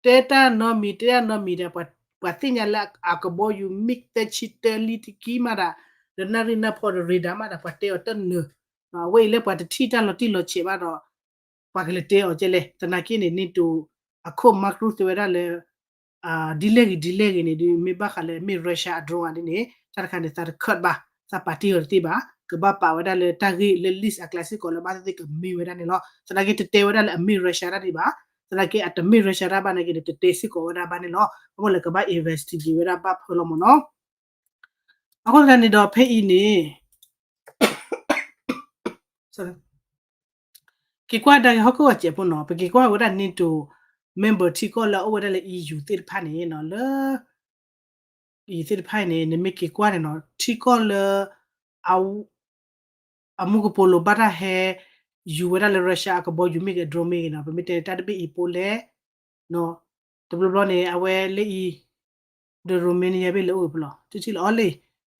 တဲတၢ်နီတမံၤ တဲတၢ်နီတမံၤဒီး ပှၤသ့ၣ်ညါလၢအကဘီယူၤ MiG သၢဆံတၢ လံတကံမးဒၣ်, ဒီးနၣ်ရံၣ်နၢ်ဖီဒီး radar မးဒၣ် ပှၤတဲအီၤတၢ်နၢၤ, အဝဲအံၤလၢပှၤတထံၣ်တၢ်လီၤတံၢ်လီၤဆဲးဘၣ်ဒီး ပှၤကလဲၤတဲအီၤကဲလဲၣ်, သနာ်က့န့ၣ် NATO အခိၣ် Mark Rutte တဲဝဲဒၣ်လၢ ဒ်လဲၣ်ဂ့ၤဒ်လဲၣ်ဂ့ၤန့ၣ် ဒ်မ့ၢ်ဘၣ်ဃးလၢမ့ၢ် Russia အ drone ဧါဒ်န့ၣ် တၢ်တခါန့ၣ် သးတ cut ဘၣ်, သးပာ်တ့ၢ်အီၤတသ့ဘၣ်, ကဘၣ်ပာ်ဝဲဒၣ်လၢတၢ်ဂ့ၢ်လၢ list အကျါစ့ၢ်ကီးလၢဘၣ်သ့ၣ်သ့ၣ်ကမ့ၢ်ဝဲဒၣ်န့ၣ်လီၤ. သနာ်က့တတဲဝဲဒၣ်လၢအမ့ၢ် Russia တၢ်ဒံးဘၣ်, သနာ်က့အတမ့ၢ် Russia တၢ်ဘၣ်နာ်က့န့ၣ် တတဲစ့ၢ်ကီးဝဲဒၣ်ဘၣ်န့ၣ်လီၤ. အဃိလၢကဘၣ် investigate ဝဲဒၣ်ဘၣ်ဖၢလီၤမ့ၢ်နီၤ. အဃိသတးန့ၣ်ဒီးဖဲအံၤန့ၣ် က့ၤကွၢ်ဒၣ်က့ၤဟီၣ်ခိၣ်အစဲးဖိနီၤ, ပက့ၤကွၢ်ဝဲဒၣ် NATO member ထံကီၢ်လၢအအိၣ်ဝဲဒၣ်လၢ EU သ့ၣ်တဖၣ်န့ၣ်နီၤ, လၢ EU သ့ၣ်တဖၣ်အံၤန့ၣ် နမ့ၢ်က့ၤကွၢ်န့ၣ်နီၤ ထံကီၢ်လၢ အမူကပိာ်လိၤဘၣ်တၢ်ဟဲ ယူၤဝဲဒၣ်လၢ Russia အကဘီယူၤမ့ၢ်ဂ့ၤ drone မ့ၢ်ဂ့ၤနီၤ, ပမ့ၢ်တဲတၢ်တဘ့ၣ်အံၤ Poland တဘျီဘျီန့ၣ် အဝဲလၢအံၤ ဒီး Romania ဘ့ၣ်လၢအိၣ်ပလီၢ် တထံၣ်လီၤအီၤလံ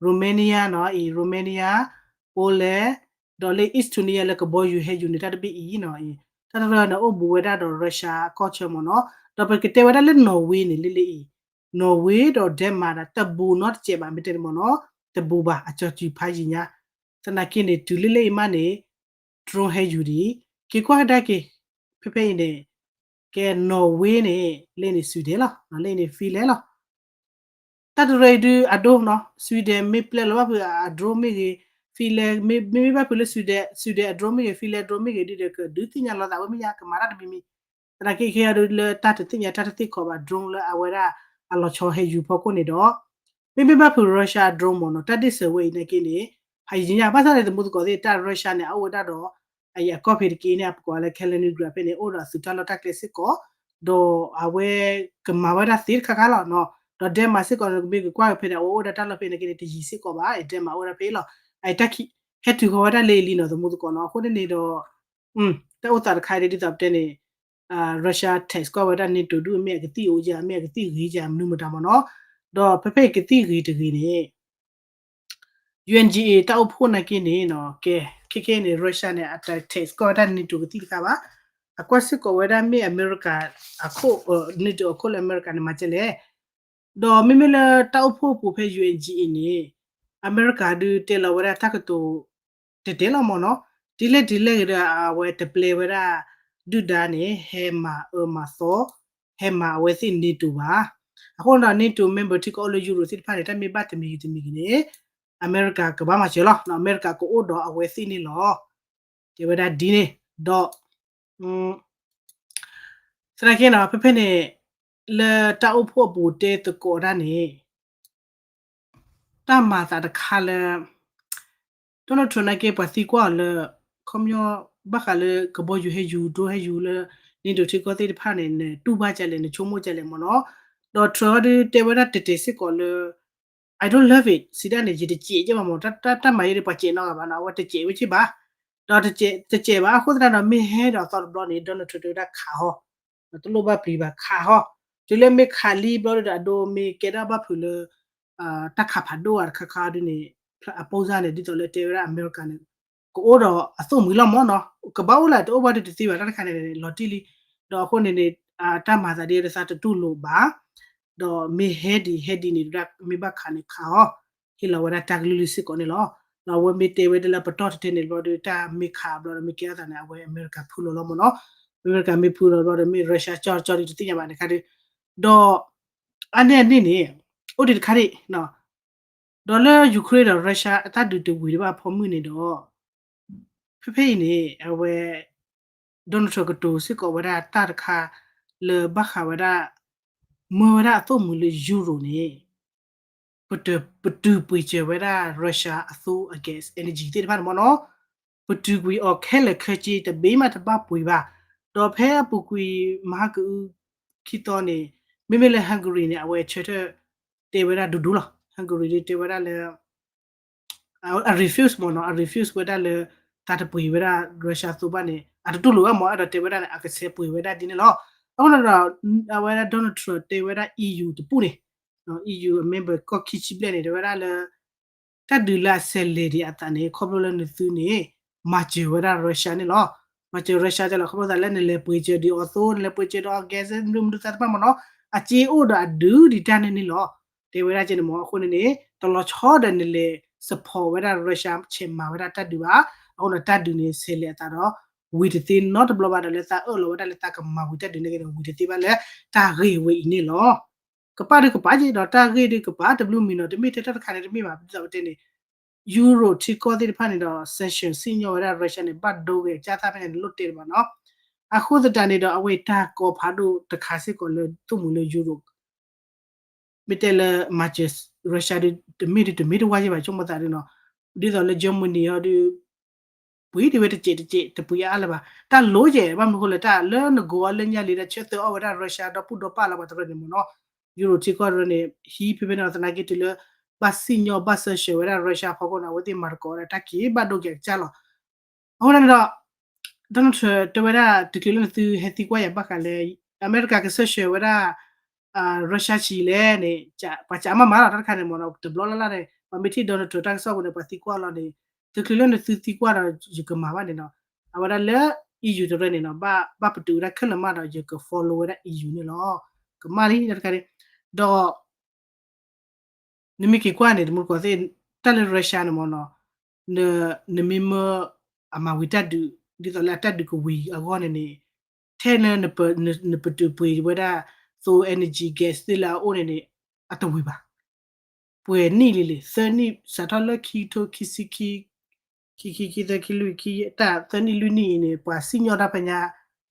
Romania နီၤအံၤ Romania, Poland, ဒီးလၢ Estonia လၢကဘီယူၤဟဲယူၤန့ၣ်တၢ်တဘ့ၣ်အံၤနီၤအံၤ တၢ်တရၢန့ၣ်အိၣ်ဘူးဝဲဒၣ်ဒီး Russia ကီၢ်ဆၢမ့ၢ်နီၤ, ဒီးပကတဲဝဲဒၣ်လၢ Norway န့ၣ်လၢလၢအံၤ Norway ဒီး Denmark ဒီးတဘူးနီတစဲးဘၣ် မ့ၢ်တဲန့ၣ်မ့ၢ်နီၤ, တ တဘူးဘၣ် အကၠီၤစုၤဖးယံၤညါ, သနာ်က့န့ၣ် တုၤလၢလၢအံၤမးန့ၣ် drone ဟဲယူၤဒံး, က့ၤကွၢ်ကဒါက့ၤ, ဖဲဖဲအံၤန့ၣ် ကဲ Norway န့ၣ် လၢန့ၣ် Sweden လီၤ, လၢန့ၣ် Finland လီၤ. တၢ်တရၢအံၤဒုးအဒိနီၤ, Sweden မ့ၢ်ပျဲလီၤဘၣ်ဖုးအ drone မ့ၢ်ဂ့ၤ, Finland မ့မ့ၢ်ဘၣ်ဖုးလၢ Sweden အ drone မ့ၢ်ဂ့ၤ, Finland drone မ့ၢ်ဂ့ၤဒုးဒီး ကဒုးသ့ၣ်ညါလီၤသးဝဲမ့ၢ်ညါ ကမၤတၢ်တမံၤမံၤ, သနာ်က့ခဲအံၤဒုးလၢတၢ်တသ့ၣ်ညါတၢ်တသ့ၣ်ခီဘၣ် drone လၢအဝဲဒၣ်အလီၤဆီဟဲယူၤဖီခိၣ်န့ၣ်ဒီး မ့မ့ၢ်ဘၣ်ဖုး Russia drone မ့ၢ်နီၤ တၢ်ဒ့ၣ်စၢၤဝဲအံၤနာ်က့န့ၣ် ဖးယံၤညါ ဘၣ်ဆၣ်န့ၣ် သမူသကိးသ့ၣ် တၢ် Russia န့ၣ် အအိၣ်ဝဲဒၣ်ဒီး အံၤအကီၢ်ဖံးတက့ၢ်န့ၣ် အပကိးလၢ Kaliningrad ဖဲန့ၣ် အိၣ်ဒီးအသုးတၢ်လီၢ်တၢ်ကျဲစ့ၢ်ကီး, ဒီးအဝဲကမၤဝဲဒၣ်သ့တခါခါလီၤနီၤ, ဒီး Denmark စ့ၢ်ကီးန့ၣ် ကမ့ၢ်ကကွၢ်ဖဲန့ၣ် အဝဲအိၣ်ဝဲဒၣ်တၢ်လီၢ်ဖဲန့ၣ်က့န့ၣ် တယံၤစ့ၢ်ကီးဘၣ်, Denmark အိၣ်ဝဲဒၣ်ဖဲလီၤ, အံၤတၢ်ခံ ဟဲတုၤဃီၤဝဲဒၣ်လၢအံၤလံနီၤ သမူသကိးနီၤ, အဃိန့ၣ်န့ၣ်ဒီး တၢ်အိၣ်သးတခါဒ်သိးပတဲန့ၣ် Russia tax ကွၢ်ဝဲဒၣ် NATO ဒုး အမ့ၢ်အကသံၣ်အိၣ်ယၤ အမ့ၢ်အကသံၣ်ဂ့ၤယၤ မနုၤမတၤမ့ၢ်နီၤ, ဒီးဖဲဖဲအံၤကသံၣ်ဂ့ၤတဂ့ၤန့ၣ် UNGA တၢ်အိၣ်ဖှိၣ်နာ်က့န့ၣ်နီၤ ကဲ ခဲခဲန့ၣ် Russia န့ၣ် အတ tax ကွၢ်ဝဲဒၣ် NATO ကသံၣ်တခါဘၣ်, အကွၢ်စ့ၢ်ကီးဝဲဒၣ်မ့ၢ်အမဲရကၤအခိၣ် NATO အခိၣ်လၢအမဲရကၤန့ၣ် မၤကဲလဲၣ် ဒီးမ့မ့ၢ်လၢတၢ်အိၣ်ဖှိၣ်အပူၤဖဲ UNGA န့ၣ် အမဲရကၤဒုးတဲလီၤဝဲဒၣ်တၢ်ကတိၤ တဲတဲလီၤမ့ၢ်နီၤ, ဒ်လဲၣ်ဒ်လဲၣ်ဂ့ၤဒီး အဝဲတပျဲဝဲဒၣ် ဒုၣ်ဒါန့ၣ် ဟဲမၤအၢမၤသီ ဟဲမၤအဝဲသ့ၣ် NATO ဘၣ်. အဃိဒီး NATO member ထံကီၢ်အိၣ်လၢ Europe သ့ၣ်တဖၣ်န့ၣ် တၢ်မ့ၢ်ဘၣ်တမံၤဂ့ၤတမံၤဂ့ၤန့ၣ် အမဲရကၤကဘၣ်မၤစၢၤလီၤ, အမဲရကၤကအိၣ်ဒီးအဝဲသ့ၣ်န့ၣ်လီၤ. တဲဝဲဒၣ်ဒ်န့ၣ် ဒီး သနာ်က့နီၤ ဖဲဖဲန့ၣ် လၢတၢ်အိၣ်ဖှိၣ်အပူၤတဲသကိးတၢ်န့ၣ် တၢ်မၤသးတခါလၢ Donald Trump နာ်က့ ပှၤသံကွၢ်အီၤလၢ ခီပညီ ဘၣ်ဃးလၢကဘီယူၤဟဲယူၤ drone ဟဲယူၤလၢ NATO ထံကီၢ်သ့ၣ်တဖၣ်န့ၣ် နတူၢ်ဘၣ်ကလဲၣ် နဆိကမိၣ်ကလဲၣ်မ့ၢ်နီၤ, ဒီး Trump ဒုးတဲဝဲဒၣ်တဲာ်တဲာ်စ့ၢ်ကီးလၢ I don't love it စံးဒၣ်န့ၣ် ယတစဲးကဲဘၣ်မ့ၢ် တၢ်မၤယဲဒၣ်ပှၤစဲးနီတဂၤဘၣ်နီၤ အဝဲတစဲးဝဲက့ဘၣ်, ဒီးတစဲးဘၣ် အဃိသတးဒီး မ့ၢ်ဟဲဒီးအသီတဘျီန့ၣ် Donald Trump တဲဝဲဒၣ်ခးဟီ, တလိၣ်ဘၣ်ပျံၤဘၣ်ခးဟီ, တုၤလၢမ့ၢ်ခးလံဘျီဒီး အဒိမ့ၢ်ကဲဒၣ်ဘၣ်ဖုးလၢ တၢ်ခးဖးဒိၣ်အတခါခါဒ်န့ၣ် အပိစၢ်န့ၣ် ဒ်သိးလၢတဲဝဲဒၣ်အမဲရကၤန့ၣ် ကအိၣ်ဒီးအသိၣ်မှံၤလီၤမ့ၢ်နီၤ, ကဘၣ်အိၣ်လၢတအိၣ်ဘၣ်ဒုးတသ့ဘၣ် တၢ်တခါန့ၣ် လီၤတံၢ်လံ, ဒီးအဃိန့ၣ်န့ၣ် တၢ်မၤသးဒ်အံၤ တသးတတူၢ်လိာ်ဘၣ်, ဒီးမ့ၢ်ဟဲဒ်ဟဲဒ်န့ၣ် မ့ၢ်ဘၣ်ခးန့ၣ်ခးအီၤ, ဟ့ၣ်လီၤဝဲဒၣ်တၢ်ကလုၢ်လၢစ့ၢ်ကီးန့ၣ်လီၤ. ဒီးအဝဲမ့ၢ်တဲဝဲဒၣ်လၢပတီၢ်တတဲန့ၣ်ဘျီဒီး တၢ်မ့ၢ်ခးဘျီဒီး မ့ၢ်ကဲထီၣ်သးန့ၣ် အဝဲအမဲရကၤဖုလီၤလီၤမ့ၢ်နီၤ, အမဲရကၤမ့ၢ်ဖုလီၤဘျီဒီး မ့ၢ် Russia ကၠီကၠီဒ်တသ့ၣ်ညါဘၣ်န့ၣ်ခါဒီး, ဒီး အါန့ၢ်အန့ၣ်န့ၣ် အိၣ်ဒံးတခါဒံး ဒီးလၢ Ukraine ဒီး Russia အတၢ်ဒုးတဝံၤဒံးဘၣ်အဖီမုၢ်န့ၣ်ဒီး ဖဲဖဲအံၤန့ၣ် အဝဲ Donald Trump ကတိၤစ့ၢ်ကီးဝဲဒၣ်တၢ်တခါ လၢဘၣ်ဃးဝဲဒၣ် မၢဝဲဒၣ်အသိၣ်မှံၤလၢ Europe န့ၣ် ပတုၤ ပတုၤပှ့ၤစၢၤဝဲဒၣ် Russia အသိ အ gas energy သ့ၣ်တဖၣ်န့ၣ်မ့ၢ်နီၤ, ပတုၤကွံာ်အီၤခဲလၢာ်ခဲဆ့ တဘ့ၣ်မးတဘၣ်ပှ့ၤဘၣ်. ဒီးဖဲအပူၤကွံာ်မဟါကအုခံသီန့ၣ် မ့မ့ၢ်လၢ Hungary န့ၣ် အဝဲဆၢထၢၣ်တဲဝဲဒၣ်ဒိၣ်ဒိၣ်လီၤ. Hungary ဒုးတဲဝဲဒၣ်လၢ အ refuse မ့ၢ်နီၤ, အ refuse ဝဲဒၣ်လၢ တၢ်တပှ့ၤဝဲဒၣ် Russia သိဘၣ်န့ၣ် အတတူၢ်လိာ်ဘၣ်မ့ၢ် အဲၣ်ဒိးတဲဝဲဒၣ်န့ၣ် အကဆဲးပှ့ၤဝဲဒၣ်ဒ်န့ၣ်လီၤ. အဃိန့ၣ်ဒီး အဝဲဒၣ် Donald Trump တဲဝဲဒၣ် EU တပူၤန့ၣ် EU အ member ကီၢ်ခံဆံဘျဲၣ်န့ၣ် တဲဝဲဒၣ်လၢ တၢ်ဒုးလၢအဆဲးလဲၤဒံးအသးန့ၣ် ခီဖျိလၢနသုန့ၣ် မၤစၢၤဝဲဒၣ် Russia န့ၣ်လီၤ. မၤစၢၤ Russia တဲလီၤ ခီဖျိသးလၢနလဲၤပှ့ၤစၢၤဒံးအီၤသိ နလဲၤပှ့ၤစၢၤဒီးအီၤ gas မနုၤမနုၤသ့ၣ်တဖၣ်မ့ၢ်နီၤ အစ့အိၣ်ဒီးအဒုးဒံးတၢ်န့ၣ်န့ၣ်လီၤ. တဲဝဲဒၣ်ကဲန့ၣ်မ့ၢ် အဃိန့ၣ်န့ၣ် တလီၤဆီဒီးနလဲၤ support ဝဲဒၣ် Russia ဆဲးမၤဝဲဒၣ်တၢ်ဒုးဘၣ်. အဃိန့ၣ် တၢ်ဒုးန့ၣ်ဆဲးလဲၤအသးဒီး ဝံၤတသ့နီတဘျီဘၣ်ဒီးလၢသးအၢၣ်လီၤဝဲဒၣ်လၢသးကမၤဝံၤတၢ်ဒုးန့ၣ်က့ၤဒီး ဝံၤတသ့ဘၣ်လၢတၢ်ဂ့ၢ်ဝဲအံၤန့ၣ်လီၤ. ကပာ်ဒုးကပာ်က့ၤဒီးတၢ်ဂ့ၢ်ဒုးကပာ်တဘျုးမံၤနီၤ တမ့ၢ်ထဲတၢ်တခါန့ၣ်တမ့ၢ်ဘၣ် ဒ်သိးပတဲန့ၣ် Europe ထံကီၢ်သ့ၣ်တဖၣ်န့ၣ်ဒီး sanction စံၣ်ညီၣ်ဝဲဒၣ် Russia န့ၣ် ဘၣ်ဒိဂ့ၤအကၢ်သၣ်ဖဲန့ၣ် နလိၣ်တဲတဘၣ်နီၤ. အဃိသတးန့ၣ်ဒီး အဝဲတၢ်ကီဖးဒိၣ်တခါစ့ၢ်ကီးလၢသိၣ်မှံၤလၢ Europe မ့ၢ်တဲလၢမၤစၢၤ Russia ဒုး တမ့ၢ်ဒုးတမ့ၢ်တဝါယံၤဘၣ် ဆိကမိၣ်သးဒုးနီၤ. ဒ်သိးလၢ Germany အီၤဒုး ပှ့ၤဒံးဝဲတစဲးတစဲး တပှ့ၤအါလၢၤဘၣ်. တၢ်လိၣ်ယဲၢ် ဘၣ်မနုၤဃိလဲၣ် တၢ်လၢနကိးအီၤလၢညါလံ တၢ်ဆၢသၢအီၣ်ဝဲဒၣ် Russia ဒီပုၢ်ဒီပၢ်လၢပှၤတရၢန့ၣ်မ့ၢ်နီၤ. Europe ထံကီၢ်တရၢန့ၣ် ဟံးဖဲဖဲန့ၣ်သနာ်က့တုၤလၢ ဘၣ်စံၣ်ညီၣ်ဘၣ်စၢၢ်ဆၢဝဲဒၣ် Russia အဖီခိၣ်န့ၣ် အဝဲသ့ၣ်မၤသကိးဝဲဒၣ်တၢ်က့ၤဘၣ်ဒိက့ၤအကစၢ်လီၤ. အဃိန့ၣ်ဒီး Donald Trump တဲဝဲဒၣ် တချုးလၢနသုဟဲသံကွၢ်ယၤဘၣ်ဃးလၢ အမဲရကၤကစၢၢ်ဆၢဝဲဒၣ် Russia ဆံးလဲၣ်န့ၣ် ပှၤစံးမးမးလီၤ တၢ်တခါန့ၣ်မ့ၢ်နီၤ တဘျီလၢ်လၢ်န့ၣ် ပှၤမ့ၢ်ထံၣ် Donald Trump တၢ်ကစီၣ်ပူၤန့ၣ် ပှၤသံကွၢ်လီၤန့ၣ် တချုးလၢနသုသံကွၢ်ဒီးယကမၤဘၣ်န့ၣ်နီၤ အဝဲဒၣ်လၢ EU တရၢန့ၣ်နီၤ ဘၣ်ပတုာ်ဝဲဒၣ်ခဲလၢာ်မးဒီး ယက follow ဝဲဒၣ် EU န့ၣ်လီၤ. ကမၣ်လံ တၢ်တခါန့ၣ် ဒီး နမ့ၢ်က့ၤကွၢ်န့ၣ် တမူတကိးသ့ၣ် တၢ်လၢ Russia န့ၣ်မ့ၢ်နီၤ, နမ့ၢ်မၢအမၤဝံၤတၢ်ဒုး ဒ်သိးလၢအတၢ်ဒုးကဝံၤအဂီၢ်န့ၣ်န့ၣ်, ထဲလၢနပတုာ်ပှ့ၤဝဲဒၣ် သိ energy gas သ့ၣ်လၢအအိၣ်န့ၣ်န့ၣ် အတဝံၤဘၣ်. ပှဲၤနံၣ်လံလံ သၢနံၣ် စးထီၣ်လၢခံကထိခံဆံခံ ခံခံခံသၢခံလွံၢ်ခံ တၢ်သၢနံၣ်လွံၢ်နံၣ်အံၤန့ၣ် ပှၤစံၣ်ညီၣ်တၢ်ဖဲညါ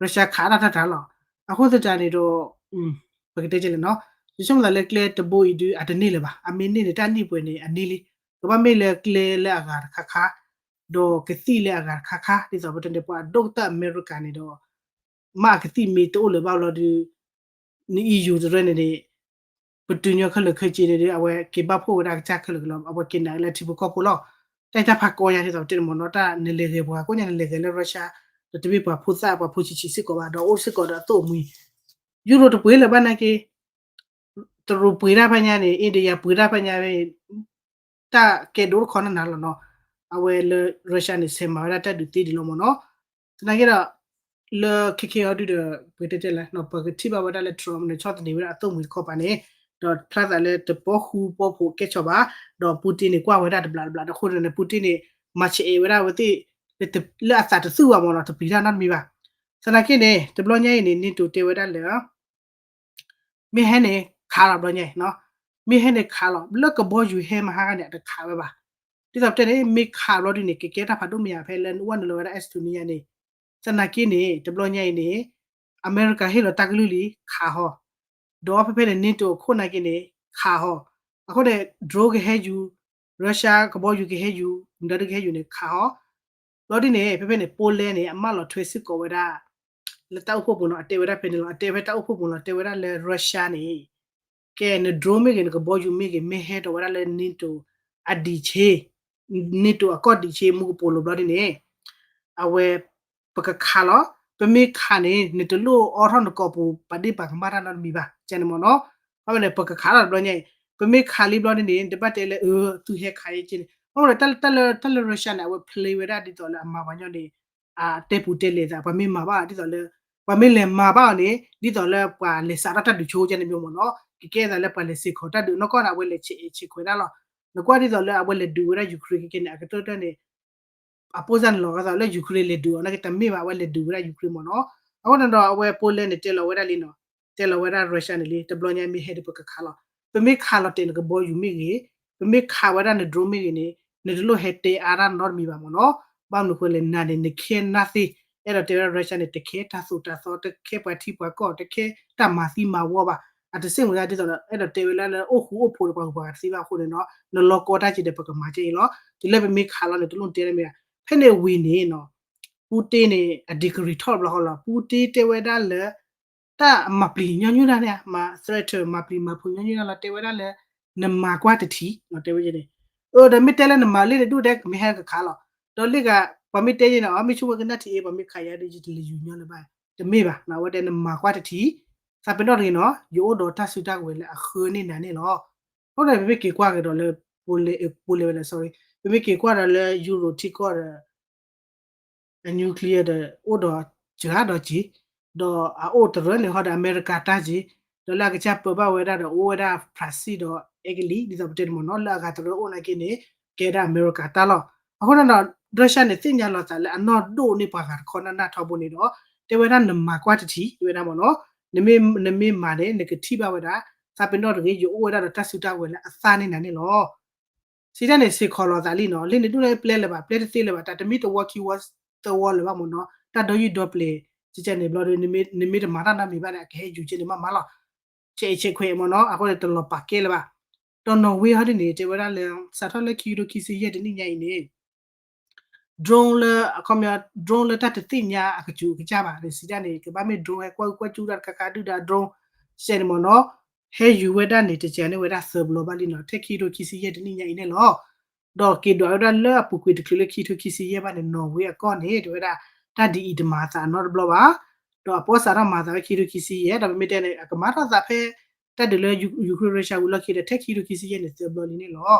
Russia ခးတၢ်တၢ်တၢ်လီၤ. အဃိသတးန့ၣ်ဒီး ပကတဲကလဲၣ်နီၤ, ယဆိကမိၣ်သးလၢကျဲတဘိအံၤဒုး အတန့ၢ်လၢၤဘၣ်. အမ့ၢ်န့ၢ်န့ၣ် တၢ်နံၣ်ပှဲၤန့ၣ် အန့ၢ်လံ. ကဘၣ်မ့ၢ်လၢကျဲလၢအဂၤတခါခါ, ဒီးကသံၣ်လၢအဂၤတခါခါ ဒ်သိးပတဲန့ၣ် ပှၤဒိၣ်ကတၢၢ်အမဲရကၤန့ၣ်ဒီး မ့ၢ်အကသံၣ်မ့ၢ်တအိၣ်လၢၤဘၣ်ဘျီဒုး န E U တရၢန့ၣ်န့ၣ် ပတုာ်ညီခဲလၢာ်ခဲဆ့န့ၣ်ဒီး အဝဲက့ၤဘၣ်ဖှိၣ်ဝဲဒၣ်ကစၢ်ခဲလၢာ်ကလီၤ အဝဲက့ၤနာ်က့ၤလၢထံဖိကီၢ်ဖိလီၤ. တၢ်အံၤတၢ်ဖးကီညါဒ်သိးပတဲန့ၣ်မ့ၢ်နီၤ, တၢ်နလဲၤဂဲၤပှၤကိးညါ နလဲၤဂဲၤလၢ Russia ဒီးတမ့ၢ်ပှၤဖိသၣ်ပှၤဖိဆံးဆံးစ့ၢ်ကီးဘၣ် ဒီးအိၣ်စ့ၢ်ကီးဒီးအသိၣ်အမှံၤ, Europe တပှ့ၤလၢၤဘၣ်နာ်က့ တရူးပှ့ၤတၢ်ဖဲညါန့ၣ် India ပှ့ၤတၢ်ဖဲညါ တၢ်ကဲဒိတခီနနၤလီၤနီၤ. အဝဲလၢ Russia န့ၣ် ဆဲးမၤဝဲဒၣ်တၢ်ဒုးသ့ဒံးလီၤမ့ၢ်နီၤ. သနာ်က့ဒီး လၢခဲခဲအံၤဒုဒီး ပတဲတဲလၢ ပကထံၣ်ဘၣ်ဝဲဒၣ်လၢ Trump န့ၣ်ဆီၣ်သနံးဝဲဒၣ်အသိၣ်မှံၤတခီပၤန့ၣ်, ဒီးဖျါသးလၢတပီဃူပီဖိးကဲဆီဘၣ်, ဒီး Putin န့ၣ် ကွၢ်ဝဲဒၣ်တဘျးတဘျး အဃိန့ၣ် Putin န့ၣ် မၤဆဲးအဲၣ်ဝဲဒၣ်ဝဲသ့ၣ် လၢအသးတသူၣ်ဘၣ်မ့ၢ်နီၤ တပျံၤတၢ်နီတမံၤဘၣ်. သနာ်က့န့ၣ် တဘျီညါအံၤန့ၣ် NATO တဲဝဲဒၣ်လၢ မ့ၢ်ဟဲန့ၣ်ခးလီၤဘျီညါအံၤ, မ့ၢ်ဟဲန့ၣ်ခးလီၤ လၢကဘီယူၤဟဲမဟါခါန့ၣ် အတခးဝဲဘၣ်. ဒ်သိးပတဲန့ၣ် မ့ၢ်ခးဘျီဒုန့ၣ် ကကဲတၢ်ဖးဒိၣ်မ့ၢ်ဧါ ဖဲလၢနအိၣ်နလီၤဝဲဒၣ် Estonia န့ၣ်, သနာ်က့န့ၣ် တဘျီညါအံၤန့ၣ် အမဲရကၤဟ့ၣ်လီၤတၢ်ကလုၢ်လံ ခးဟီ, ဒီးဖဲဖဲန့ၣ် NATO အခိၣ်နာ်က့န့ၣ် ခးဟီ, အဃိန့ၣ် drone ကဟဲယူၤ, Russia ကဘီယူၤကဟဲယူၤ, မတၤဒုကဟဲယူၤန့ၣ် ခးဟီ ဘျီဒ်န့ၣ် ဖဲဖဲန့ၣ် Poland န့ၣ် အမၢလီၤထွဲစ့ၢ်ကီးဝဲဒၣ် လၢတၢ်အိၣ်ဖှိၣ်ပူၤနီၤ အတဲဝဲဒၣ်ဖဲန့ၣ်လီၤ. အတဲဖဲတၢ်အိၣ်ဖှိၣ်ပူၤလီၤ တဲဝဲဒၣ်လၢ Russia န့ၣ် ကဲ န drone မ့ၢ်ဂ့ၤ နကဘီယူၤမ့ၢ်ဂ့ၤ မ့ၢ်ဟဲထီၣ်ဝဲဒၣ်လၢ NATO အဒံးဆ့, NATO အကီၢ်ဒံးဆ့ မူကပိာ်လိၤဘျီဒ်န့ၣ် အဝဲ ပကခးလီၤ. ပမ့ၢ်ခးန့ၣ် နတလိၣ်အိးထီၣ်နကိာ်ပူၤ ပာ်ဒ့ၣ်ပာ်ကမၣ်တၢ်နီတမံၤဘၣ် ကန့ၣ်မ့ၢ်နီၤ. အဝဲန့ၣ် ပကခးလီၤတဘျီညါအံၤ ပမ့ၢ်ခးလံဘျီဒ်န့ၣ် နတဘၣ်တဲလၢ အၢ သုဟဲခးယဲက့န့ၣ် အဃိန့ၣ် တၢ်လၢ တၢ်လၢ Russia န့ၣ် အဝဲ play ဝဲဒၣ်ဒ်သိးလၢအမၤပှၤညီန့ၣ် အတဲပူၤတဲလဲၤသး ပှၤမ့ၢ်မၤဘၣ်ဒ်သိးလၢ ပှၤမ့ၢ်လဲၤမၤဘၣ်အီၤန့ၣ် ဒ်သိးလၢပှၤလဲၤစးထီၣ်တၢ်ဒုးဆိကန့ၣ်မ့ၢ်နီၤ ကကဲသးလၢပှၤလဲၤစ့ၢ်ကီးတၢ်ဒုးနီၢ်ကီၢ်န့ၣ် အဝဲလဲၤဆဲးအဲၣ်ဆဲးခွဲးဒၣ်လီၤ. နကွၢ်ဒ်သိးလၢအဝဲလဲၤဒုးဝဲဒၣ် Ukraine ကကဲန့ၣ် အကတၢၢ်တၢၢ်န့ၣ် အပိၢ်စၢ်န့ၣ်လီၤဂာ်သးလၢ Ukraine လဲၤဒုးအီၤ နာ်က့တမ့ၢ်ဘၣ် အဝဲလဲၤဒုးဝဲဒၣ် Ukraine မ့ၢ်နီၤ. အဃိန့ၣ်ဒီးအဝဲ Poland န့ၣ် တဲလီၤဝဲဒၣ်လံနီၤ တဲလီၤဝဲဒၣ် Russia န့ၣ်လံ တဘျီညါမ့ၢ်ဟဲဒီးပကခးလီၤ. ပမ့ၢ်ခးလီၤတဲာ်နကဘီယူၤမ့ၢ်ဂ့ၤ, ပမ့ၢ်ခးဝဲဒၣ်န drone မ့ၢ်ဂ့ၤန့ၣ် နတလိၣ်ဟဲတဲအါတၢ်နီတမံၤဘၣ်မ့ၢ်နီၤ. ဘၣ်မနုၤဃိလဲၣ် နၤန့ၣ် နခဲနၢ်သ့, အဲၣ်ဒိးတဲဝဲဒၣ် Russia န့ၣ် တခဲတၢ်သိၣ်တၢ်သီ တခဲပှၤထံပှၤကီၢ် တခဲတၢ်မၤသံမၤဝီဘၣ်. အတစ့ၢ်မုၢ်ဒၣ်ဒ်သိးဒီး အဲၣ်ဒိးတဲဝဲလၢလၢအိၣ်ဃူအိၣ်ဖိးဒီးပှၤဂုၤပှၤဂၤတသ့ဘၣ်အဃိန့ၣ်နီၤ နလီၤကီတၢ်က့ၤဒီးပကမၤကဲအံၤလီၤ. တုၤလၢပမ့ၢ်ခးလီၤန့ၣ် တလိၣ်တဲတၢ်မ့ၢ်ဘၣ်. ဖဲန့ၣ်ဝံၤန့ၣ်နီၤ Putin န့ၣ် အ degree ထီၣ်ဘျီဃီလီၤ. Putin တဲဝဲဒၣ်လၢ တၢ်မၤပျံၤညီနုၢ်တၢ်န့ၣ် မၤ threat မၤပျံၤမၤဖုးညီနုၢ်တၢ်လီၤ တဲဝဲဒၣ်လၢ နမၤကွၢ်တထံၣ် တဲဝဲန့ၣ်. အၢ ဒီးမ့ၢ်တဲလၢနမၤလံန့ၣ် ဒုၣ်ဒဲမ့ၢ်ဟဲကခးလီၤ. ဒီးလံဂၤ ပှၤမ့ၢ်တဲယဲန့ၣ် အမ့ၢ်ဆိကမိၣ်ကနၣ်ထံၣ်အ့ ပှၤမ့ၢ်ခးယၤဒီး ယတလဲၤယူၤညီလၢၤဘၣ် တမ့ၢ်ဘၣ်. အဝဲတဲနမၤကွၢ်တထံၣ် သးပ့ၤနီၣ်တဂ့ၤနီၤ ယအိၣ်ဒီးတၢ်စုတၢ်ကဝဲၤလၢအဃၢန့ၢ်နၤန့ၣ်လီၤ. အဃိဒီးပမ့ၢ်က့ၤကွၢ်က့ၤဒီးလၢ Poland, Poland ဝဲဒၣ် sorry ပမ့ၢ်က့ၤကွၢ်ဒီးလၢ Europe ထံကီၢ်ဒီး အ nuclear ဒီး အိၣ်ဒီးစှၤဒီးက့ၤ, ဒီးအအိၣ်တရၢန့ၣ်ဟီဒီးအမဲရကၤတၢ်က့ၤ, ဒီးလၢအကစၢ်ပၢဘၣ်ဝဲဒၣ်ဒီးအိၣ်ဝဲဒၣ် Brazil ဒီး Italy ဒ်သိးပတဲန့ၣ်မ့ၢ်နီၤ လၢအဂၤတရၢအိၣ်နာ်က့န့ၣ် ကဲဒၣ်အမဲရကၤတၢ်လီၤ. အဃိန့ၣ်ဒီး Russia န့ၣ် သ့ၣ်ညါလီၤသးလၢအနီၢ်ဒိၣ်န့ၢ်ပှၤဂၤတခီနၢ်နၢ်ထီဘိန့ၣ်ဒီး တဲဝဲဒၣ်နမၤကွၢ်တထံၣ် တဲဝဲဒၣ်မ့ၢ်နီၤ, နမ့ၢ်မၤန့ၣ် နကထံၣ်ဘၣ်ဝဲဒၣ် သးပ့ၤနီၣ်တဂ့ၤ ယအိၣ်ဝဲဒၣ်ဒီးတၢ်စုတၢ်ကဝဲၤလၢအသၣ်န့ၢ်နၤန့ၣ်လီၤ. စံးတၢ်န့ၣ် စ့ၢ်ကီးလီၤသးလံနီၤ, လၢနဒိၣ်န့ၣ်ပျဲလၢၤဘၣ် ပျဲတသ့လၢၤဘၣ် တၢ်တမ့ၢ်တဝီခံဝီသၢဝီလၢၤဘၣ်မ့ၢ်နီၤ, တၢ်ဒီယုၢ်ဒီပျဲၤ ကကဲန့ၣ်ဘျီဒီး နမ့ၢ်တမၤတၢ်နီတမံၤဘၣ်န့ၣ် အကဟဲယူၤက့န့ၣ်မးမးလီၤ. ဆဲးအံၤဆဲးခွဲးမ့ၢ်နီၤ အဃိန့ၣ် တလီၤပာ်ကဲလၢၤဘၣ်. ဒီး Norway ဟီဒ်န့ၣ် တဲဝဲဒၣ်လၢ စးထီၣ်လၢခံကထိခံဆံယဲၢ်တနံၣ်ညါအံၤန့ၣ် drone လၢ အခီပညီ drone လၢတၢ်တသ့ၣ်ညါအကစူၤအကစၢ်ဘၣ်န့ၣ် စံးတၢ်န့ၣ် ကဘၣ်မ့ၢ် drone ဟဲကွၢ်အူကွၢ်စူၣ်တၢ်တခါခါဒုၣ်ဒါ drone စဲန့ၣ်မ့ၢ်နီၤ, ဟဲယူၤဝဲဒၣ်န့ၣ် တစဲးန့ၢ်ဝဲဒၣ်သၢဘျီဘၣ်လံနီၤ ထဲခံကထိခံဆံယဲၢ်တနံၣ်ညါအံၤန့ၣ်လီၤ. ဒီးက့ၤဒွးဝဲဒၣ်လၢအပူၤကွံာ်တချုးလၢခံကထိခံဆံယဲၢ်ဘၣ်န့ၣ် Norway အကီၢ်န့ၣ် တဲဝဲဒၣ် တၢ်ဒ်အံၤတမၤအသးနီတဘျီဘၣ်. ဒီးအပိစးထီၣ်မၤအသးဝဲခံကထိခံဆံယဲၢ် ဒီးပမ့ၢ်တဲန့ၣ် အကမၤထီၣ်သးဖဲ တၢ်ဒုးလၢ Ukraine Russia ဝံၤလီၢ်ခံဒီး ထဲခံကထိခံဆံယဲၢ်န့ၣ် သၢဘျီလံန့ၣ်လီၤ.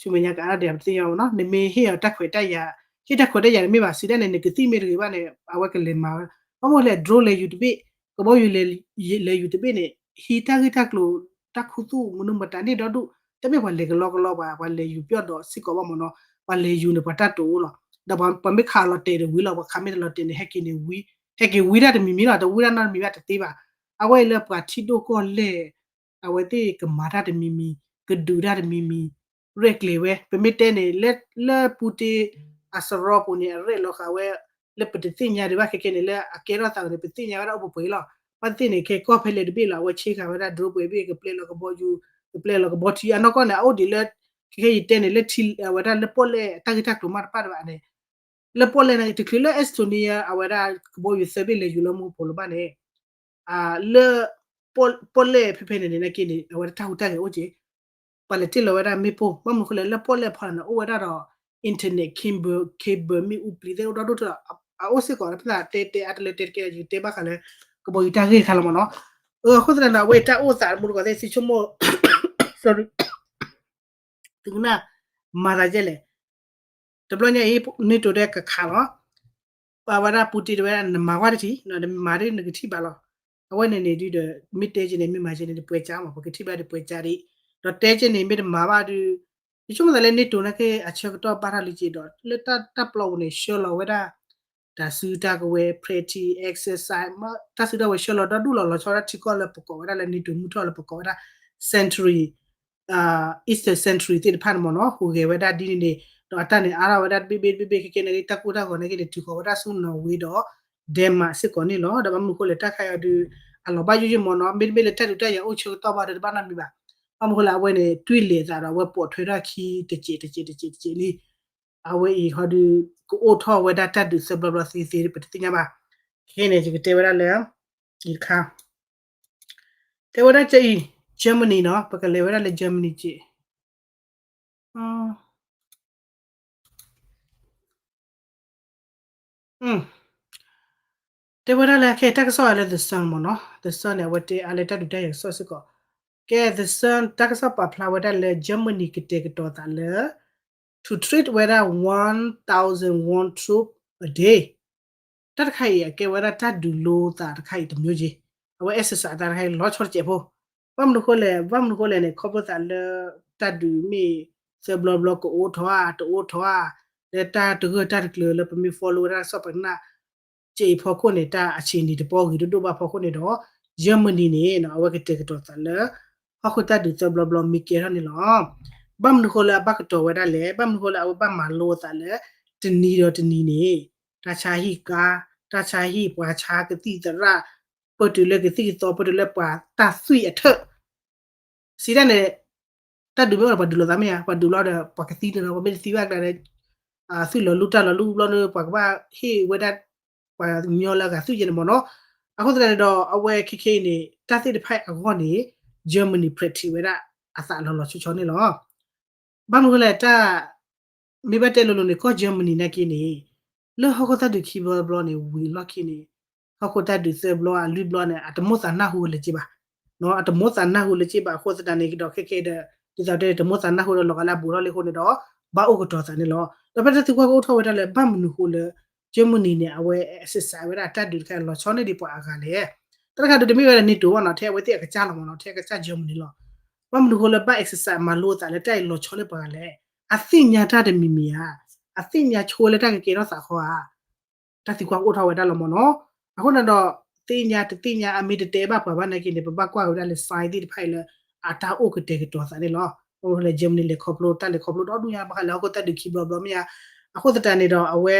ဆူမဲာ်ညါကအါထီၣ်ဒံးပသ့ၣ်ညါဘၣ်နီၤ, နမ့ၢ်ဟ့ၣ်အီၤတၢ်ခွဲးတၢ်ယာ်, ဟ့ၣ်တၢ်ခွဲးတၢ်ယာ်န့ၣ်မ့ၢ်ဘၣ် စံးတၢ်န့ၣ် နကသံၣ်မ့ၢ်တဂ့ၤဘၣ်န့ၣ် အဝဲကလဲၤမၤဝဲ, ဘၣ်မနုၤလဲၣ် drone လဲၤယူၤတဘ့ၣ်, ကဘီယူၤလဲၤယူၤတဘ့ၣ်န့ၣ် ဟံးတၢ်ဂ့ၢ်တၢ်ကျိၤ တၢ်ခူသူၣ်မနုၤမတၤန့ၣ်ဒီဒူၣ် တမ့ၢ်ပှၤလဲၤကလီကလီပှၤ ပှၤလဲၤယူၤပျီၢ်ဒီးစ့ၢ်ကီးဘၣ်မ့ၢ်နီၤ, ပှၤလဲၤယူၤန့ၣ် ပှၤတၢ်တိာ်အိၣ်လီၤ. ဒီးပှၤမ့ၢ်ခးလီၤတဲာ်ဒီးဝံၤလီၤ, ပှၤခးမ့ၢ်တလီၤတဲာ်န့ၣ် ဟဲက့ၤန့ၣ်ဝံ, ဟဲက့ၤဝံတၢ်တမံၤမံၤလီၤ, တဝံတၢ်နီတမံၤဘၣ်တသ့ဘၣ်. အဝဲအံၤလၢပှၤထံဒိၣ်ကီၢ်လဲၢ် အဝဲသ့ၣ်ကမၤတၢ်တမံၤမံၤ, ကဒုးတၢ်တမံၤမံၤ, ရဲၣ်ကျဲၤဝဲ, ပမ့ၢ်တဲန့ၣ် လၢ လၢပူတ့ အစရီပူၤန့ၣ် အရဲၣ်လီၤဃာ်ဝဲ လၢပတသ့ၣ်ညါဒံးဘၣ်ခဲကဲန့ၣ် လၢအကဲထီၣ်သးန့ၣ် ပသ့ၣ်ညါဝဲဒၣ်အိၣ်ပှဲၤပှဲၤလီၤ. ဘၣ်သ့ၣ်န့ၣ် ခဲကီၢ်ဖဲလဲၣ်တဘ့ၣ်လီၤ အဝဲဆ့ကၤဝဲဒၣ် drone ပှဲၤဘ့ၣ် ကပျဲလီၤကဘီယူၤ, ကပျဲလီၤကဘီထံ အနီၢ်ကီၢ်န့ၣ် အအိၣ်ဒံးလၢ ခဲကဲယတဲန့ၣ် လၢထံ အဝဲဒၣ်လၢပီၣ်လဲၣ်တၢ်ဂ့ၢ်တၢ်ကျိၤမးတပၣ်တဘၣ်န့ၣ် လၢပီၣ်လဲၣ်န့ၣ် တချုးလၢ Estonia အဝဲဒၣ်ကဘီယူၤသၢဘ့ၣ်လဲၤယူၤလၢမူကပိာ်လၢၤဘၣ်န့ၣ် လၢ ပီၣ်လဲၣ်ဖဲဖဲန့ၣ်န့ၣ် နာ်က့န့ၣ် အဝဲဒၣ်တၢ်ဟူးတၢ်ဂဲၤအိၣ်က့ၤ, ပှၤလဲၤတ့ၢ်လီၤဝဲဒၣ်မ့ၣ်ပိၢ် ဘၣ်မနုၤဃိလဲၣ် လၢပီၣ်လဲၣ်ဖီလာ်န့ၣ် အိၣ်ဝဲဒၣ်ဒီး internet cable, cable မ့ၣ်အူပျံၤသ့ၣ်အိၣ်ဒီဒူၣ်တၢ်ဒီး အအိၣ်စ့ၢ်ကီး ဖဲသးတဲတဲအါတလၢတဲတကဲ ယကတဲဘၣ်ဃးလၢ ကဘီယူၤတၢ်ဂ့ၢ်တခါလီၤမ့ၢ်နီၤ. အဃိသတးန့ၣ် အဝဲတၢ်အိၣ်သးမူတကိးသ့ၣ် သံဆိကမိၣ် sorry သုကနၣ် မၤသးဒ်လဲၣ်, တဘျီညါအံၤ NATO ဒဲးကခးလီၤ, ပှၤဝဲဒၣ် Putin တဲဝဲဒၣ် နမၤကွၢ်တထံၣ်, နမၤဒ်နကထံၣ်ဘၣ်လီၤ. အဝဲန့ၣ်န့ၣ်ဒုဒီး မ့ၢ်တဲက့ၤန့ၣ် မ့ၢ်မၤက့ၤန့ၣ် တပှဲၤကၢမး ပကထံၣ်ဘၣ်တပှဲၤကၢဒံး, ဒီးတဲက့ၤန့ၣ် မ့ၢ်တမၤဘၣ်ဒု ယဆိကမိၣ်သးလၢ NATO နာ်က့ အဆၢကတီၢ်ဘၣ်ထီၣ်လံက့ၤဒီး လၢတၢ်ပျီပူၤန့ၣ် ဆှၢလီၤဝဲဒၣ် တၢ်စုတၢ်ကဝဲၤ practice exercise တၢ်စုတၢ်ဝဲၤဆှၢလီၤဒီဒူၣ်လီၤ လီၤဆီဒၣ်ထံကီၢ်လၢပကိးဝဲဒၣ်လၢ NATO မုၢ်ထီၣ်လၢပကိးဝဲဒၣ် century Eastern century သ့ၣ်တဖၣ်န့ၣ်မ့ၢ်နီၤ ဟူးဂဲၤဝဲဒၣ်ဒ်န့ၣ်န့ၣ်, ဒီးအတၢ်န့ၣ်အါထီၣ်ဝဲဒၣ်တဘ့ၣ်ဘ့ၣ်တဘ့ၣ်ဘ့ၣ် ခဲကဲန့ၣ် တၢ်ကိၢ်တၢ်ဂီၤနာ်က့န့ၣ် တုၤဃီၤဝဲဒၣ်ဆူ Norway ဒီး Denmark စ့ၢ်ကီးန့ၣ်လီၤ. ဒီးဘၣ်မနုၤဃိလဲၣ် တၢ်ခါအံၤဒုး အလီၤဘၣ်ယိၣ်ယိၣ်မ့ၢ်နီၤ မ့တမ့ၢ်လၢတၢ်ဒုးတၢ်ယၤအိၣ်ဆၢကတီၢ်ဘၣ်ဒီးတဘၣ်နီတမံၤဘၣ်. ဘၣ်မနုၤဃိလဲၣ် အဝဲန့ၣ် တွံၢ်လဲၤသးဒီး အဝဲပိာ်ထွဲထီၣ်ခံတစဲးတစဲးတစဲးတစဲးလံ အဝဲအံၤဟီဒုး ကအိၣ်ထီၣ်ဝဲဒၣ်တၢ်ဒုးသၢဘျီဘျီသ့သ့ ပတသ့ၣ်ညါဘၣ်. ခဲအံၤန့ၣ် ယကတဲဝဲဒၣ်လၢ အံၤတခါ တဲဝဲဒၣ်ကအံၤ Germany နီၤ ပကလဲၤဝဲဒၣ်လၢ Germany က့ တဲဝဲဒၣ်လၢခဲအံၤတၢ်ကစီၣ်လၢ The Sun မ့ၢ်နီၤ The Sun န့ၣ် အဝဲတဲအါလၢတၢ်ဒုးတၢ်ယၤကစီၣ်စ့ၢ်ကီး, ကဲ The Sun တၢ်ကစီၣ်ပာ်ဖျါဝဲဒၣ်လၢ Germany ကတဲာ်ကတီၤသးလၢ to treat ဝဲဒၣ် one thousand won troops a day တၢ်တခါအံၤ အကဲဝဲဒၣ်တၢ်ဒုးလိသးတခါအံၤတမျိုးက့ၤ, အဝဲ exercise အသးတခါအံၤလီၤဆီတစဲးဖိ, ဘၣ်မနုၤဃိလဲၣ် ဘၣ်မနုၤဃိလဲၣ်န့ၣ် ခီဖျိသးလၢ တၢ်ဒုးမ့ၢ်သၢဘျီဘျီကအိၣ်ထီၣ်ဧါ တအိၣ်ထီၣ်ဧါ, လၢတၢ်တဂၢၢ်တၢ်တကျၢၤလၢပမ့ၢ် follow ဝဲဒၣ်ကစီၣ်ပနၢ် ကဲအံၤဖီခိၣ်န့ၣ် တၢ်အဆံးနံၤတပီဂ့ၤဒိၣ်ဒိၣ်ဘၣ်ဖီခိၣ်န့ၣ်ဒီး Germany န့ၣ် အဝဲကတဲာ်ကတီၤသးလၢ ဟီၣ်ခိၣ်တၢ်ဒုးသၢဘျီဘျီမ့ၢ်ကဲထီၣ်န့ၣ်လီၤ. ဘၣ်မနုၤဃိလၢအဘၣ်ကတီၤဝဲဒၣ်လဲၣ်, ဘၣ်မနုၤဃိလၢအဝဲဘၣ်မၤလိအသးလၢ တနံၤဒီးတနံၤန့ၣ် တၢ်ဆါဟံၣ်ကါ, တၢ်ဆါဟံၣ်ပှၤဆါကသံၣ်သရၣ်, ပတုၤလၢကသံၣ်ကသီ ပတုၤလၢပှၤတၢ်သွံၣ်အထၢၣ် စံးတၢ်န့ၣ် တၢ်ဒုးမ့ၢ်အိၣ်ဒီးပှၤဒုးလိာ်သးမ့ၢ်ဧါ, ပှၤဒုးလီၤဒီး ပှၤကသံတနီၤ ပမ့ၢ်တသံဘၣ်ကျါဒီး သွံၣ်လီၤလူတၢ်လီၤလူဘျီန့ၣ် ပှၤကဘၣ်ဟ့ၣ်ဝဲဒၣ် ပှၤကညီလၢအဂၤသွံၣ်ယဲန့ၣ်မ့ၢ်နီၤ. အဃိသတးန့ၣ်ဒီး အဝဲခဲခဲအံၤန့ၣ် တၢ်သ့ၣ်တဖၣ်အဂီၢ်န့ၣ် Germany practice ဝဲဒၣ်အသးလီၤလီၤဆီဆီန့ၣ်လီၤ. ဘၣ်မနုၤဃိလဲၣ်တၢ် မ့ၢ်ဘၣ်တဲလိၤလိၤန့ၣ် ကီၢ် Germany နာ်က့န့ၣ် လၢဟီၣ်ခိၣ်တၢ်ဒုးခံဘျီတဘျီန့ၣ် ဝံၤလီၢ်ခံန့ၣ် ဟီၣ်ခိၣ်တၢ်ဒုးသၢဘျီအလွံၢ်ဘျီန့ၣ် အတမိၣ်သးနၢ်ဟူလၢၤက့ဘၣ်, အတမိၣ်သးနၢ်ဟူလၢၤက့ဘၣ် အဃိသတးန့ၣ်ကဒီးခဲခဲဒီး ဒ်သိးတဲတမိၣ်သးနၢ်ဟူဒီးလီၤဂာ်လၢအဘူးထီၣ်လံအဃိန့ၣ်ဒီး ဘၣ်အိၣ်ကတီၤသးန့ၣ်လီၤ. ဒီးဖဲတၢ်သံကွၢ်ကအိၣ်ထီၣ်ဝဲဒၣ်လၢ ဘၣ်မနုၤဃိလၢ Germany န့ၣ် အဝဲ exercise ဝဲဒၣ်တၢ်ဒုးတခါလီၤဆီန့ၢ်ဒံးပှၤအဂၤလဲၣ်. တၢ်တခါဒုးတမ့ၢ်ဝဲဒၣ် NATO ဘၣ်နီၤ ထဲအဝဲသ့ၣ်အကစၢ်လီၤမ့ၢ်နီၤ ထဲအကစၢ် Germany လီၤ. ဘၣ်မနုၤဃိလၢဘၣ် exercise မၤလိအသးလၢတၢ်အံၤလီၤဆီန့ၢ်ပှၤဂၤလဲၣ်. အသ့ၣ်ညါတၢ်တမံၤမံၤဧါ, အသ့ၣ်ညါဆိလၢတၢ်ကကဲထီၣ်သးခီဧါ တၢ်သံကွၢ်ကအိၣ်ထီၣ်ဝဲဒၣ်လီၤမ့ၢ်နီၤ. အဃိန့ၣ်ဒီး သ့ၣ်ညါတသ့ၣ်ညါ အမ့ၢ်တတဲဘၣ်ပှၤဘၣ်နာ်က့န့ၣ် ပဘၣ်ကွၢ်က့ၤဝဲဒၣ်လၢ sign သ့ၣ်တဖၣ်အံၤလၢ အတၢ်အိၣ်ကတဲာ်ကတီၤသးန့ၣ်လီၤ. အဝဲလၢ Germany လဲၤခီဖျိ တၢ်လဲၤခီဖျိဒီဒူၣ်ညါဘၣ်ဃးလၢဟီၣ်ခိၣ်တၢ်ဒုးခံဘျီဘျီမ့ၢ်ဧါ. အဃိသတးန့ၣ်ဒီးအဝဲ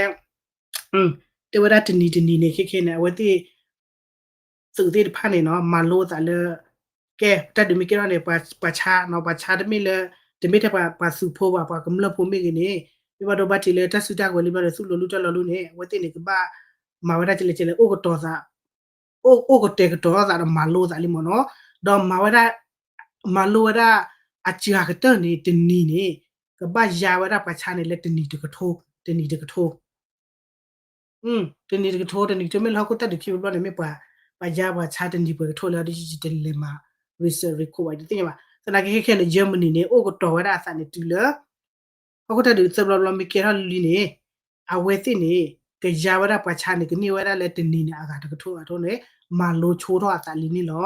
တဲဝဲဒၣ်တနံၤတနံၤန့ၣ် ခဲခဲန့ၣ် အဝဲသ့ၣ် သုးသ့ၣ်တဖၣ်န့ၣ်နီၤ မၤလိအသးလၢ ကဲ တၢ်ဒုးမ့ၢ်ကဲထီၣ်န့ၣ် ပှၤဆါနီၤ ပှၤဆါတမ့ၢ်လၢ တမ့ၢ်ထဲပှၤသူဖိဘၣ် ပှၤကမျၢၢ်ဖိမ့ၢ်ဂ့ၤန့ၣ် မ့ၢ်ဘၣ်ဒိဘၣ်ထံးလၢတၢ်စုတၢ်ကဝဲၤလံဘျီဒီး သူၣ်လီၤလူတၢ်လီၤလူန့ၣ် အဝဲသ့ၣ်န့ၣ် ကဘၣ်မၤဝဲဒၣ်ကလဲၣ်ကလဲၣ် အိၣ်ကတီၤသး အိၣ်ကတဲာ်ကတီၤသးဒီးမၤလိသးလံမ့ၢ်နီၤ. ဒီးမၤဝဲဒၣ် မၤလိဝဲဒၣ် အစှၤကတၢၢ်န့ၣ် တနံၤန့ၣ် ကဘၣ်ယါဝဲဒၣ်ပှၤဆါန့ၣ်လၢတနံၤတကထိ တနံၤတကထိ တနံၤတကထိ တနံၤတကထိ မ့ၢ်လၢဟီၣ်ခိၣ်တၢ်ဒုးခံဘျီန့ၣ် မ့ၢ်ပှၤ ပှၤယါပှၤဆါတနံၤပှဲၤကထိလၢ ဒီးယတလဲၤမၤ research record ဘၣ် ယတသ့ၣ်ညါဘၣ်. သနာ်က့ခဲခဲန့ၣ် Germany န့ၣ် အိၣ်ကတီၤဝဲဒၣ်အသးန့ၣ်တုၤလၢ ဟီၣ်ခိၣ်တၢ်ဒုးသၢဘျီဘျီမ့ၢ်ကဲထီၣ်လံန့ၣ် အဝဲသ့ၣ်န့ၣ် ကယါဝဲဒၣ်ပှၤဆါန့ၣ် ကန့ၢ်ဝဲဒၣ်လၢတနံၤန့ၣ် အဂၤတကထိအဂၤတကထိန့ၣ် မၤလိဆိထီၣ်အသးလံန့ၣ်လီၤ.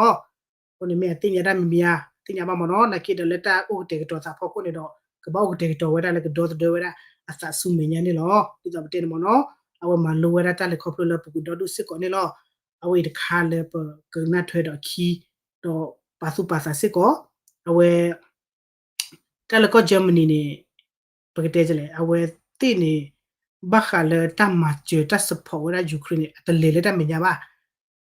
အဃိန့ၣ်မ့ၢ်အသ့ၣ်ညါတၢ်မံၤမံၤဧါ သ့ၣ်ညါဘၣ်မ့ၢ်နီၤ. နာ်က့ဒီးလၢတၢ်အိၣ်ကတဲာ်ကတီၤသးဖီခိၣ်န့ၣ်ဒီး ကဘၣ်အိၣ်ကတဲာ်ကတီၤဝဲဒၣ်လၢကဒီသဒၢဝဲဒၣ်အသးဆူမဲာ်ညါန့ၣ်လီၤ. ဒ်သိးပတဲန့ၣ်မ့ၢ်နီၤ အဝဲမၤလိဝဲဒၣ်တၢ်လဲၤခီဖျိလၢပူၤကွံာ်ဒီဒူၣ်စ့ၢ်ကီးန့ၣ်လီၤ. အဝဲအံၤတခါလၢပကနၣ်ထွဲဒီးအခံ ဒီးပာ်သူၣ်ပာ်သးစ့ၢ်ကီး အဝဲ တၢ်လၢကီၢ် Germany န့ၣ် ပကတဲလဲၣ် အဝဲသ့ၣ်န့ၣ် ဘၣ်ဃးလၢတၢ်မၤစၢၤတၢ် support ဝဲဒၣ် Ukraine န့ၣ် အတလဲၤလၢတၢ်မဲာ်ညါဘၣ်.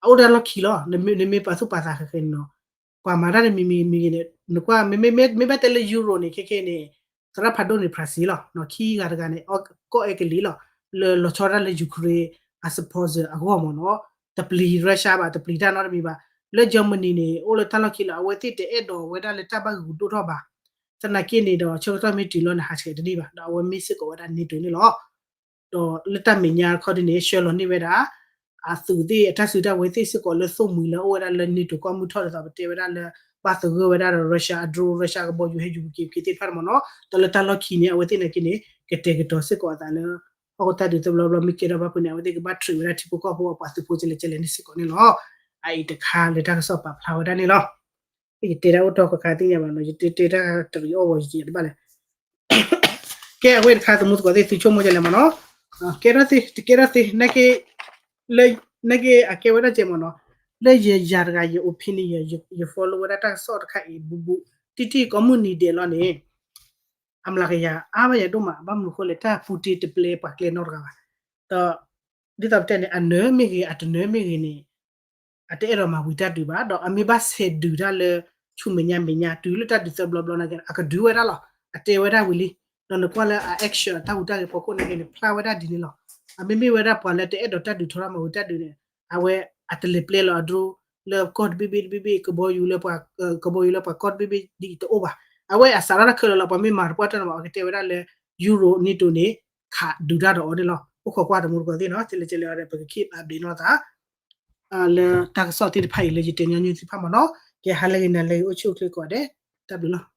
အအိၣ်တၢ်လီၢ်ခံလီၤ. နမ့ၢ်ပာ်သူၣ်ပာ်သးဃဲၤဃဲၤန့ၣ်နီၤ ပှၤမၤတၢ်တမံၤမံၤမံၤန့ၣ် နကွၢ် မ့မ့ၢ်ဘၣ်တဲလၢ Euro န့ၣ် ခဲခဲန့ၣ် သရၣ်ဖးဒိၣ်န့ၣ် Brazil လီၤ. ခံဂၤတဂၤန့ၣ် ကီၢ်အဲကလံးလီၤ လၢလီၤဆီဒၣ်လၢ Ukraine အ support အဂီၢ်မ့ၢ်နီၤ တပျံၤ Russia ဘၣ် တပျံၤတၢ်နီတမံၤဘၣ်. လၢ Germany န့ၣ် အိၣ်လၢတၢ်လီၢ်ခံလီၤ. အဝဲသ့ၣ်တအဲၣ်ဒိးဝဲဒၣ်လၢတၢ်ဘၣ်ဂုာ်ဒိၣ်ထီၣ်ဘၣ်. သနာ်က့န့ၣ်ဒီး ဆၢကတီၢ်မ့ၢ်တုၤလီၤန့ၣ် ဟးဆှဲးတန့ၢ်ဘၣ် ဒီးအဝဲမ့ၢ်စ့ၢ်ကီးဝဲဒၣ် NATO န့ၣ်လီၤ. ဒီးလၢတၢ်မဲာ်ညါတခီဒ်န့ၣ် ဆှၢလီၤန့ၢ်ဝဲဒၣ် အသုးသ့ၣ်အတၢ်စုတၢ်ဝဲၤသ့ၣ်စ့ၢ်ကီးလၢသိၣ်မှံၤလၢအအိၣ်ဝဲဒၣ်လၢ NATO ကီၢ်မုၢ်ထီၣ်ဒ်သိးပတဲဝဲဒၣ်လၢ ဘၣ်သဂၢၢ်ဝဲဒၣ်ဒီး Russia အ drone Russia ကဘီယူၤဟဲယူၤက့ၤက့ၤသ့ၣ်တဖၣ်န့ၣ်မ့ၢ်နီၤ ဒီးလၢတၢ်လီၢ်ခံန့ၣ် အဝဲသ့ၣ်နာ်က့န့ၣ် ကတဲာ်ကတီၤစ့ၢ်ကီးအသးလၢ ဟီၣ်ခိၣ်တၢ်ဒုးတဘျီဘျီမ့ၢ်ကဲထီၣ်ဘၣ်ဖဲန့ၣ် အဝဲသ့ၣ်ကဘၣ် treat ဝဲဒၣ်ထံဖိကီၢ်ဖိအပှၤသုးဖိကလဲၣ်ကလဲၣ်န့ၣ်စ့ၢ်ကီးန့ၣ်လီၤ. အအံၤတခါလၢတၢ်ကစီၣ်ပာ်ဖျါဝဲဒၣ်န့ၣ်လီၤ. ယတဲတၢ်အိၣ်တီၢ်ကခါသ့ၣ်ညါဘၣ်နီၤ ယတဲတဲတၢ်တရံးအီၣ်ဝီၤယတဘၣ်လဲၣ် ကဲအဝဲတခါသမူသကိးသ့ၣ်သုဆိကမိၣ်ဒ်လဲၣ်မ့ၢ်နီၤ ကဲထီၣ်သ့ တကဲထီၣ်သ့ နာ်က့ လၢ နာ်က့အကဲဝဲဒၣ်ကဲမ့ၢ်နီၤ လၢယၤတဂၤယ opinion ယ follow ဝဲဒၣ်တၢ်ကစီၣ်တခါအံၤဘူးဘူး တံၢ်တံၢ်ကိးမုၢ်နံၤဒဲးလီၤန့ၣ် အမျးကယၤအါဘၣ်ယၤဒိၣ်မး ဘၣ်မနုၤဃိလဲၣ် တၢ် Putin တပျဲပှၤကျဲနီတဂၤဘၣ် ဒီး ဒ်သိးပတဲန့ၣ် အနၢၤမ့ၢ်ဂ့ၤ အတနၢၤမ့ၢ်ဂ့ၤန့ၣ် အတအဲၣ်ဒိးမၤဝံၤတၢ်ဒုးဘၣ် ဒီးအမ့ၢ်ဘၣ်ဆဲးဒုးတၢ်လၢ ဆူမဲာ်ညါမဲာ်ညါ တုၤလၢတၢ်ဒုးသၢဘျီဘျီနာ်က့ အကဒုးဝဲဒၣ်လီၤ အတဲဝဲဒၣ်ဝံၤလံ ဒီးနကွၢ်လၢအ action တၢ်ဟူးတၢ်ဂဲၤဖီခိၣ်နာ်က့န့ၣ် ဖျါဝဲဒၣ်ဒ်န့ၣ်လီၤ. အမ့မ့ၢ်ဝဲဒၣ်ပှၤလၢတအဲၣ်ဒိးတၢ်ဒုးထီၣ်တၢ်မၤဝံၤတၢ်ဒုးန့ၣ် အဝဲအတလဲၤပျဲလီၤအ drone လၢကီၢ်တဘ့ၣ်ဘ့ၣ်တဘ့ၣ်ဘ့ၣ် ကဘီယူၤလၢပှၤ ကဘီယူၤလၢပှၤကီၢ်တဘ့ၣ်ဘ့ၣ်ဒ်အံၤတအိၣ်ဘၣ်. အဝဲအစးထီၣ်တၢ်ခဲလၢာ်လီၤ ပှၤမ့ၢ်မၤတပှၢ်တၢ်န့ၣ်မး အကတဲဝဲဒၣ်လၢ Euro NATO န့ၣ် ခးဒုးတၢ်ဒီးအီၤန့ၣ်လီၤ. အိၣ်ခိးကွၢ်တမူတကိးသ့ၣ်နီၤ ကလဲၤကလဲၤအီၤဒီး ပက keep update နီၢ်သး လၢတၢ်ကစီၣ်သ့ၣ်တဖၣ်အံၤလၢယတဲညီနုၢ်သ့ၣ်တဖၣ်မ့ၢ်နီၤ ကဲဟါလၢဂ့ၤနၤလၢဂ့ၤ အိၣ်ဆူၣ်အိၣ်ချ့ကိးဂၤဒဲး တၢ်ဘျုးလီၤ.